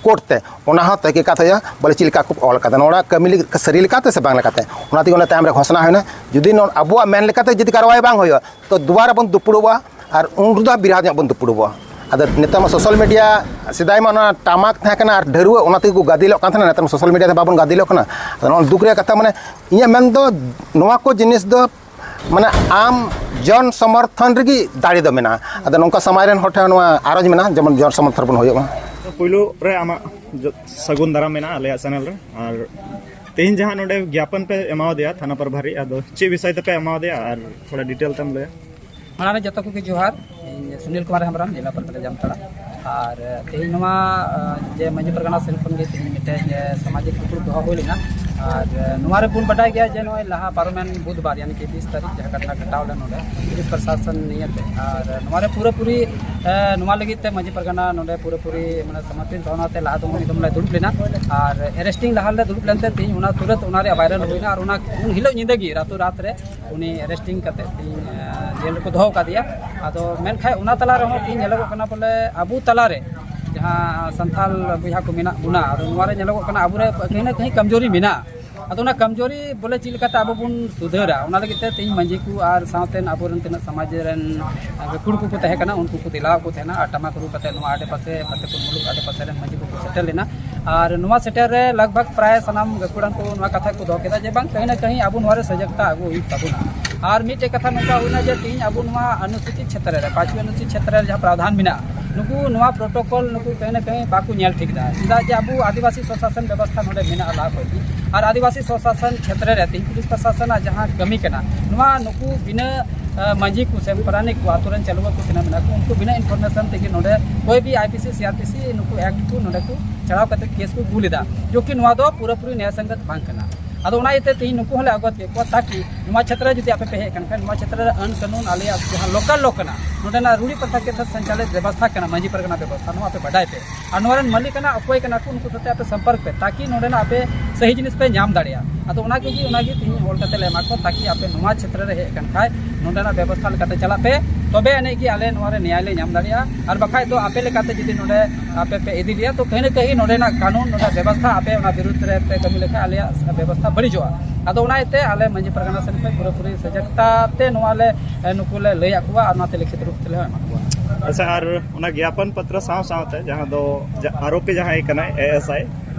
ᱠᱳᱨᱴ ᱛᱮ, ᱚᱱᱟ ᱦᱚᱸ ᱛᱟᱹᱦᱠᱤᱠᱟᱛ ᱦᱩᱭᱩᱜᱼᱟ, ᱵᱚᱞᱮ ᱪᱮᱫ ᱞᱮᱠᱟ ᱠᱚ ᱚᱞ ᱠᱟᱫᱟ, ᱱᱚᱰᱮ ᱠᱟᱹᱢᱤ ᱞᱟᱹᱜᱤᱫ ᱥᱟᱹᱨᱤ ᱞᱮᱠᱟᱛᱮ ᱥᱮ ᱵᱟᱝ ᱞᱮᱠᱟᱛᱮ᱾ ᱚᱱᱟ ᱛᱮᱜᱮ ᱚᱱᱟ ᱛᱟᱭᱚᱢ ᱨᱮ ᱜᱷᱳᱥᱚᱱᱟ ᱦᱩᱭᱱᱟ᱾ ᱡᱩᱫᱤ ᱱᱚ-, ᱟᱵᱚᱣᱟᱜ ᱢᱮᱱ ᱞᱮᱠᱟᱛᱮ ᱡᱩᱫᱤ ᱠᱟᱨᱣᱟᱭ ᱵᱟᱝ ᱦᱩᱭᱩᱜᱼᱟ, ᱛᱚ ᱫᱩᱵᱟᱨᱟ ᱵᱚᱱ ᱫᱩᱯᱲᱩᱵᱼᱟ, ᱟᱨ ᱩᱱ ᱨᱮᱫᱚ ᱵᱤᱨᱟᱴ ᱧᱚᱜ ᱵᱚᱱ ᱫᱩᱯᱲᱩᱵᱚᱜᱼᱟ᱾ ᱟᱫᱚ ᱱᱮᱛᱟᱨ ᱢᱟ ᱥᱳᱥᱟᱞ ᱢᱤᱰᱤᱭᱟ, ᱥᱮᱫᱟᱭ ᱢᱟ ᱚᱱᱟ ᱴᱟᱢᱟᱠ ᱛᱟᱦᱮᱸ ᱠᱟᱱᱟ ᱟᱨ ᱰᱷᱟᱹᱨᱣᱟᱹᱜ, ᱚᱱᱟ ᱛᱮᱜᱮ ᱠᱚ ᱜᱟᱫᱮᱞᱚᱜ ᱠᱟᱱ ᱛᱟᱦᱮᱱᱟ, ᱱᱮᱛᱟᱨ ᱢᱟ ᱥᱳᱥᱟᱞ ᱢᱤᱰᱤᱭᱟ ᱛᱮ ᱵᱟᱵᱚᱱ ᱜᱟᱫᱮᱞᱚᱜ ᱠᱟᱱᱟ᱾ ᱟᱫᱚ ᱱᱚᱣᱟ ᱫᱩᱠ ᱨᱮᱭᱟᱜ ᱠᱟᱛᱷᱟ, ᱢᱟᱱᱮ ᱤᱧᱟᱹᱜ ᱢᱮᱱ ᱫᱚ ᱱᱚᱣᱟ ᱠᱚ ᱡᱤᱱᱤᱥ ᱫᱚ ᱢᱟᱱᱮ ᱟᱢ ᱡᱚᱱ ᱥᱚᱢᱚᱨᱛᱷᱚᱱ ᱨᱮᱜᱮ ᱫᱟᱲᱮ ᱫᱚ ᱢᱮᱱᱟᱜᱼᱟ᱾ ᱟᱫᱚ ᱱᱚᱝᱠᱟ ᱥᱚᱢᱟᱡᱽ ᱨᱮᱱ ᱦᱚᱲ ᱴᱷᱮᱱ ᱱᱚᱣᱟ ᱟᱨᱚᱡᱽ ᱢᱮᱱᱟᱜᱼᱟ, ᱡᱮᱢᱚᱱ ᱡᱚᱱ ᱥᱚᱢᱚᱨᱛᱷᱚᱱ ᱵᱚᱱ ᱦᱩᱭᱩᱜ ᱢᱟ᱾ ᱯᱩᱭᱞᱩ ᱨᱮ ᱟᱢᱟᱜ ᱡᱚ-, ᱥᱟᱹᱜᱩᱱ ᱫᱟᱨᱟᱢ ᱢᱮᱱᱟᱜᱼᱟ ᱟᱞᱮᱭᱟᱜ ᱪᱮᱱᱮᱞ ᱨᱮ᱾ ᱟᱨ ᱛᱮᱦᱮᱧ ᱡᱟᱦᱟᱸ ᱱᱚᱰᱮ ᱜᱮᱯᱚᱱ ᱯᱮ ᱮᱢᱟᱣᱟᱫᱮᱭᱟ ᱛᱷᱟᱱᱟ ᱯᱨᱚᱵᱷᱟᱨᱤ, ᱟᱫᱚ ᱪᱮᱫ ᱵᱤᱥᱚᱭ ᱛᱮᱯᱮ ᱮᱢᱟᱣᱟᱫᱮᱭᱟ ᱟᱨ ᱛᱷᱚᱲᱟ ᱰᱤᱴᱮᱞ ᱛᱮᱢ ᱞᱟᱹᱭᱟ? ᱢᱟᱲᱟᱝ ᱨᱮ ᱡᱚᱛᱚ ᱠᱚᱜᱮ ᱡᱚᱦᱟᱨ᱾ ᱤᱧ ᱥᱩᱱᱤᱞ ᱠᱩᱢᱟᱨ ᱦᱮᱢᱵᱨᱚᱢ, ᱡᱮᱞᱟ ᱯᱟᱨᱜᱟᱱᱟ ᱡᱟᱢᱛᱟᱲᱟ᱾ ᱟᱨ ᱛᱮᱦᱮᱧ ᱱᱚᱣᱟ ᱡᱮ ᱢᱟᱹᱡᱷᱤ ᱯᱟᱨᱜᱟᱱᱟ ᱥᱮᱱ ᱠᱷᱚᱱ ᱜᱮ ᱛᱮᱦᱮᱧ ᱢᱤᱫᱴᱮᱡ ᱥᱟᱢᱟᱡᱤᱠ ᱫᱩᱯᱲᱩᱵ ᱫᱚᱦᱚ ᱦᱩᱭ ᱞᱮᱱᱟ᱾ ᱟᱨ ᱱᱚᱣᱟ ᱨᱮ ᱵᱚᱱ ᱵᱟᱰᱟᱭ ᱜᱮᱭᱟ ᱡᱮ ᱱᱚᱜᱼᱚᱭ ᱞᱟᱦᱟ ᱯᱟᱨᱚᱢᱮᱱ ᱵᱩᱫᱷᱵᱟᱨ, ᱭᱟᱱᱤ ᱠᱤ ᱵᱤᱥ ᱛᱟᱹᱨᱤᱠᱷ, ᱡᱟᱦᱟᱸ ᱜᱷᱚᱴᱱᱟ ᱜᱷᱚᱴᱟᱣ ᱞᱮᱱ ᱱᱚᱰᱮ ᱯᱩᱞᱤᱥ ᱯᱨᱚᱥᱟᱥᱚᱱ ᱱᱤᱭᱟᱹᱛᱮ, ᱟᱨ ᱱᱚᱣᱟ ᱨᱮ ᱯᱩᱨᱟᱹᱯᱩᱨᱤ ᱮ, ᱱᱚᱣᱟ ᱞᱟᱹᱜᱤᱫ ᱛᱮ ᱢᱟᱹᱡᱷᱤ ᱯᱟᱨᱜᱟᱱᱟ ᱱᱚᱰᱮ ᱯᱩᱨᱟᱹᱯᱩᱨᱤ ᱢᱟᱱᱮ ᱥᱚᱢᱚᱨᱯᱤᱛ ᱵᱷᱟᱵᱽᱱᱟ ᱛᱮ ᱞᱟᱦᱟ ᱫᱚ ᱩᱱᱤ ᱫᱚᱢ ᱞᱮ ᱫᱩᱲᱩᱵ ᱞᱮᱱᱟ᱾ ᱟᱨ ᱮᱨᱮᱥᱴᱤᱝ ᱞᱟᱦᱟ ᱞᱮ ᱫᱩᱲᱩᱵ ᱞᱮᱱᱛᱮ ᱛᱮᱦᱮᱧ ᱚᱱᱟ ᱛᱩᱨᱟᱹᱛ ᱚᱱᱟ ᱨᱮᱭᱟᱜ ᱵᱷᱟᱭᱨᱟᱞ ᱦᱩᱭᱱᱟ᱾ ᱟᱨ ᱚᱱᱟ ᱩᱱ ᱦᱤᱞᱳᱜ ᱧᱤᱫᱟᱹ ᱜᱮ ᱨᱟᱛᱳ ᱨᱟᱛ ᱨᱮ ᱩᱱᱤ ᱮᱨᱮᱥᱴᱤᱝ ᱠᱟᱛᱮ ᱛᱮᱦᱮᱧ, ᱮ, ᱡᱮᱞ ᱨᱮᱠᱚ ᱫᱚᱦᱚ ᱟᱠᱟᱫᱮᱭᱟ᱾ ᱟᱫᱚ ᱢᱮᱱᱠᱷᱟᱱ ᱚᱱᱟ ᱛᱟᱞᱟ ᱨᱮᱦᱚᱸ ᱛᱮᱦᱮᱧ ᱧᱮᱞᱚᱜᱚᱜ ᱠᱟᱱᱟ ᱵᱚᱞᱮ ᱟᱵᱚ ᱛᱟᱞᱟᱨᱮ ᱡᱟᱦᱟᱸ ᱥᱟᱱᱛᱟᱞ ᱵᱚᱭᱦᱟ ᱠᱚ ᱢᱮᱱᱟᱜ ᱵᱚᱱᱟ, ᱟᱫᱚ ᱱᱚᱣᱟ ᱨᱮ ᱧᱮᱞᱚᱜᱚᱜ ᱠᱟᱱᱟ ᱟᱵᱚᱨᱮ ᱠᱟᱹᱦᱤ ᱱᱟ ᱠᱟᱹᱦᱤ ᱠᱚᱢᱡᱳᱨᱤ ᱢᱮᱱᱟᱜᱼᱟ᱾ ᱟᱫᱚ ᱚᱱᱟ ᱠᱟᱢᱡᱳᱨᱤ ᱵᱚᱞᱮ ᱪᱮᱫ ᱞᱮᱠᱟᱛᱮ ᱟᱵᱚ ᱵᱚᱱ ᱥᱩᱫᱷᱟᱹᱨᱟ, ᱚᱱᱟ ᱞᱟᱹᱜᱤᱫ ᱛᱮ ᱛᱮᱦᱮᱧ ᱢᱟᱹᱡᱷᱤ ᱠᱚ ᱟᱨ ᱥᱟᱶᱛᱮ ᱟᱵᱚᱨᱮᱱ ᱛᱤᱱᱟᱹᱜ ᱥᱚᱢᱟᱡᱽ ᱨᱮᱱ ᱜᱟᱹᱠᱷᱩᱲ ᱠᱚᱠᱚ ᱛᱟᱦᱮᱸ ᱠᱟᱱᱟ, ᱩᱱᱠᱩ ᱠᱚ ᱫᱮᱞᱟ ᱠᱚ ᱛᱟᱦᱮᱱᱟ ᱟᱨ ᱴᱟᱢᱟᱠ ᱨᱩ ᱠᱟᱛᱮ ᱱᱚᱣᱟ ᱟᱰᱮᱯᱟᱥᱮ ᱯᱷᱟᱛᱮᱯᱩᱨ ᱢᱩᱞᱩᱠ ᱟᱰᱮᱯᱟᱥᱮ ᱨᱮᱱ ᱢᱟᱹᱡᱷᱤ ᱠᱚᱠᱚ ᱥᱮᱴᱮᱨ ᱞᱮᱱᱟ᱾ ᱟᱨ ᱱᱚᱣᱟ ᱥᱮᱴᱮᱨ ᱨᱮ ᱞᱟᱜᱽ ᱵᱷᱟᱜᱽ ᱯᱨᱟᱭ ᱥᱟᱱᱟᱢ ᱜᱟᱹᱠᱷᱩᱲᱟᱱ ᱠᱚ ᱱᱚᱣᱟ ᱠᱟᱛᱷᱟ ᱠᱚ ᱫᱚᱦᱚ ᱠᱮᱫᱟ ᱡᱮ ᱵᱟᱝ, ᱠᱟᱹᱦᱤ ᱱᱟ ᱠᱟᱹᱦᱤ ᱟᱵᱚ ᱱᱚᱣᱟ ᱨᱮ ᱥᱚᱡᱟᱜᱽᱛᱟ ᱟᱹᱜᱩ ᱦᱩᱭᱩᱜ ᱛᱟᱵᱚᱱᱟ᱾ ᱟᱨ ᱢᱤᱫᱴᱮᱡ ᱠᱟᱛᱷᱟ ᱱᱚᱝᱠᱟ ᱦᱩᱭᱱᱟ ᱡᱮ ᱛᱮᱦᱮᱧ ᱟᱵᱚ ᱱᱚᱣᱟ ᱚᱱᱩᱥᱩᱪᱤᱛ ᱪᱷᱮᱛᱨᱚ ᱨᱮ, ᱯᱟᱸᱪᱣᱤ ᱚᱱᱩᱥᱩᱪᱤᱛ ᱪᱷᱮᱛᱨᱚ ᱨᱮ ᱡᱟᱦᱟᱸ ᱯᱨᱟᱣᱫᱷᱟᱱ ᱢᱮᱱᱟᱜᱼᱟ, ᱱᱩᱠᱩ ᱱᱚᱣᱟ ᱯᱨᱳᱴᱳᱠᱚᱞ ᱱᱩᱠᱩ ᱠᱟᱹᱦᱤ ᱱᱟ ᱠᱟᱹᱦᱤ ᱵᱟᱠᱚ ᱧᱮᱞ ᱴᱷᱤᱠ ᱮᱫᱟ᱾ ᱪᱮᱫᱟᱜ ᱡᱮ ᱟᱵᱚ ᱟᱹᱫᱤᱵᱟᱹᱥᱤ ᱥᱚᱥᱟᱥᱚᱱ ᱵᱮᱵᱚᱥᱛᱷᱟ ᱱᱚᱰᱮ ᱢᱮᱱᱟᱜᱼᱟ ᱞᱟᱦᱟ ᱠᱷᱚᱱ ᱜᱮ᱾ ᱟᱨ ᱟᱹᱫᱤᱵᱟᱹᱥᱤ ᱥᱚᱥᱟᱥᱚᱱ ᱪᱷᱮᱛᱨᱚ ᱨᱮ ᱛᱮᱦᱮᱧ ᱯᱩᱞᱤᱥ ᱯᱨᱚᱥᱟᱥᱚᱱᱟᱜ ᱡᱟᱦᱟᱸ ᱠᱟᱹᱢᱤ ᱠᱟᱱᱟ, ᱱᱚᱣᱟ ᱱᱩᱠᱩ ᱵᱤᱱᱟᱹ ᱟᱸ, ᱢᱟᱹᱡᱷᱤ ᱠᱚ ᱥᱮ ᱯᱟᱨᱟᱱᱤᱠ ᱠᱚ, ᱟᱛᱳ ᱨᱮᱱ ᱪᱟᱹᱞᱩᱣᱟᱹ ᱠᱚ ᱛᱤᱱᱟᱹᱜ ᱢᱮᱱᱟᱜ ᱠᱚ, ᱩᱱᱠᱩ ᱵᱤᱱᱟᱹ ᱤᱱᱯᱷᱚᱨᱢᱮᱥᱚᱱ ᱛᱮᱜᱮ ᱱᱚᱰᱮ ᱠᱚᱭ ᱵᱷᱤ I P C, C R P C ᱱᱩᱠᱩ ᱮᱠᱴ ᱠᱚ ᱱᱚᱰᱮ ᱠᱚ ᱪᱟᱲᱟᱣ ᱠᱟᱛᱮ ᱠᱮᱥ ᱠᱚ ᱜᱩᱞ ᱮᱫᱟ, ᱡᱚᱵᱠᱤ ᱱᱚᱣᱟ ᱫᱚ ᱯᱩᱨᱟᱹᱯᱩᱨᱤ ᱱᱮᱭᱟᱭ ᱥᱚᱝᱜᱚᱛ ᱵᱟᱝ ᱠᱟᱱᱟ᱾ ᱟᱫᱚ ᱚᱱᱟ ᱤᱭᱟᱹᱛᱮ ᱛᱮᱦᱮᱧ ᱱᱩᱠᱩ ᱦᱚᱸᱞᱮ ᱟᱜᱚᱛ ᱠᱮᱫ ᱠᱚᱣᱟ, ᱛᱟᱠᱤ ᱱᱚᱣᱟ ᱪᱷᱮᱛᱨᱚ ᱨᱮ ᱡᱩᱫᱤ ᱟᱯᱮ ᱯᱮ ᱦᱮᱡ ᱠᱟᱱ ᱠᱷᱟᱱ, ᱱᱚᱣᱟ ᱪᱷᱮᱛᱨᱚ ᱨᱮ ᱟᱹᱱ ᱠᱟᱹᱱᱩᱱ ᱟᱞᱮᱭᱟᱜ ᱡᱟᱦᱟᱸ ᱞᱳᱠᱟᱞ ᱞᱚ ᱠᱟᱱᱟ, ᱱᱚᱰᱮᱱᱟᱜ ᱨᱩᱲᱤ ᱯᱨᱚᱛᱷᱟ ᱠᱮ ᱛᱚᱦᱚᱛ ᱥᱚᱧᱪᱟᱞᱤᱛ ᱵᱮᱵᱚᱥᱛᱷᱟ ᱠᱟᱱᱟ, ᱢᱟᱹᱡᱷᱤ ᱯᱟᱨᱜᱟᱱᱟ ᱵᱮᱵᱚᱥᱛᱷᱟ, ᱱᱚᱣᱟ ᱯᱮ ᱵᱟᱰᱟᱭ ᱯᱮ᱾ ᱟᱨ ᱱᱚᱣᱟ ᱨᱮᱱ ᱢᱟᱹᱞᱤᱠ ᱠᱟᱱᱟ ᱚᱠᱚᱭ ᱠᱟᱱᱟ ᱠᱚ, ᱩᱱᱠᱩ ᱥᱟᱛᱮ ᱟᱯᱮ ᱥᱚᱢᱯᱚᱨᱠ ᱯᱮ, ᱛᱟᱠᱤ ᱱᱚᱰᱮᱱᱟᱜ ᱟᱯᱮ ᱥᱟᱹᱦᱤ ᱡᱤᱱᱤᱥ ᱯᱮ ᱧᱟᱢ ᱫᱟᱲᱮᱭᱟᱜᱼᱟ᱾ ᱟᱫᱚ ᱚᱱᱟ ᱠᱚᱜᱮ, ᱚᱱᱟᱜᱮ ᱛᱮᱦᱮᱧ ᱚᱞ ᱠᱟᱛᱮ ᱞᱮ ᱮᱢᱟ ᱠᱚᱣᱟ, ᱛᱟᱠᱤ ᱟᱯᱮ ᱱᱚᱣᱟ ᱪᱷᱮᱛᱨᱚ ᱨᱮ ᱦᱮᱡ ᱟᱠᱟᱱ ᱠᱷᱟᱡ ᱱᱚᱰᱮᱱᱟᱜ ᱵᱮᱵᱚᱥᱛᱷᱟ ᱞᱮᱠᱟᱛᱮ ᱪᱟᱞᱟᱜ ᱯᱮ, ᱛᱚᱵᱮ ᱟᱹᱱᱤᱡ ᱜᱮ ᱟᱞᱮ ᱱᱚᱣᱟ ᱨᱮ ᱱᱮᱭᱟᱭ ᱞᱮ ᱧᱟᱢ ᱫᱟᱲᱮᱭᱟᱜᱼᱟ᱾ ᱟᱨ ᱵᱟᱠᱷᱟᱡ ᱫᱚ ᱟᱯᱮ ᱞᱮᱠᱟᱛᱮ ᱡᱩᱫᱤ ᱱᱚᱰᱮ ᱟᱯᱮ ᱯᱮ ᱤᱫᱤ ᱞᱮᱭᱟ, ᱛᱚ ᱠᱟᱹᱦᱤ ᱱᱟ ᱠᱟᱹᱦᱤ ᱱᱚᱰᱮᱱᱟᱜ ᱠᱟᱹᱱᱩᱱ, ᱱᱚᱰᱮ ᱵᱮᱵᱚᱥᱛᱷᱟ ᱟᱯᱮ ᱚᱱᱟ ᱵᱤᱨᱩᱫᱽ ᱨᱮ ᱯᱮ ᱠᱟᱹᱢᱤ ᱞᱮᱠᱷᱟᱡ ᱟᱞᱮᱭᱟᱜ ᱵᱮᱵᱚᱥᱛᱷᱟ ᱵᱟᱹᱲᱤᱡᱚᱜᱼᱟ᱾ ᱟᱫᱚ ᱚᱱᱟ ᱤᱭᱟᱹᱛᱮ ᱟᱞᱮ ᱢᱟᱹᱡᱷᱤ ᱯᱟᱨᱜᱟᱱᱟ ᱥᱮᱱ ᱠᱷᱚᱱ ᱯᱩᱨᱟᱹᱯᱩᱨᱤ ᱥᱚᱡᱟᱜᱽᱛᱟ ᱛᱮ ᱱᱚᱣᱟ ᱞᱮ, ᱱᱩᱠᱩ ᱞᱮ ᱞᱟᱹᱭᱟᱫ ᱠᱚᱣᱟ ᱟᱨ ᱚᱱᱟᱛᱮ ᱞᱤᱠᱷᱤᱛ ᱨᱩᱯ ᱛᱮᱞᱮ ᱮᱢᱟᱫ ᱠᱚᱣᱟ᱾ ᱟᱪᱪᱷᱟ, ᱟᱨ ᱚᱱᱟ ᱜᱮᱭᱟᱯᱚᱱ ᱯᱚᱛᱨᱚ ᱥᱟᱶ ᱥᱟᱶᱛᱮ ᱡᱟᱦᱟᱸ ᱫᱚ ᱡᱟ-, ᱟᱨᱳᱯᱤ ᱡᱟᱦᱟᱸᱭ ᱠᱟᱱᱟᱭ, ᱮ ᱮᱥ ᱟᱭ,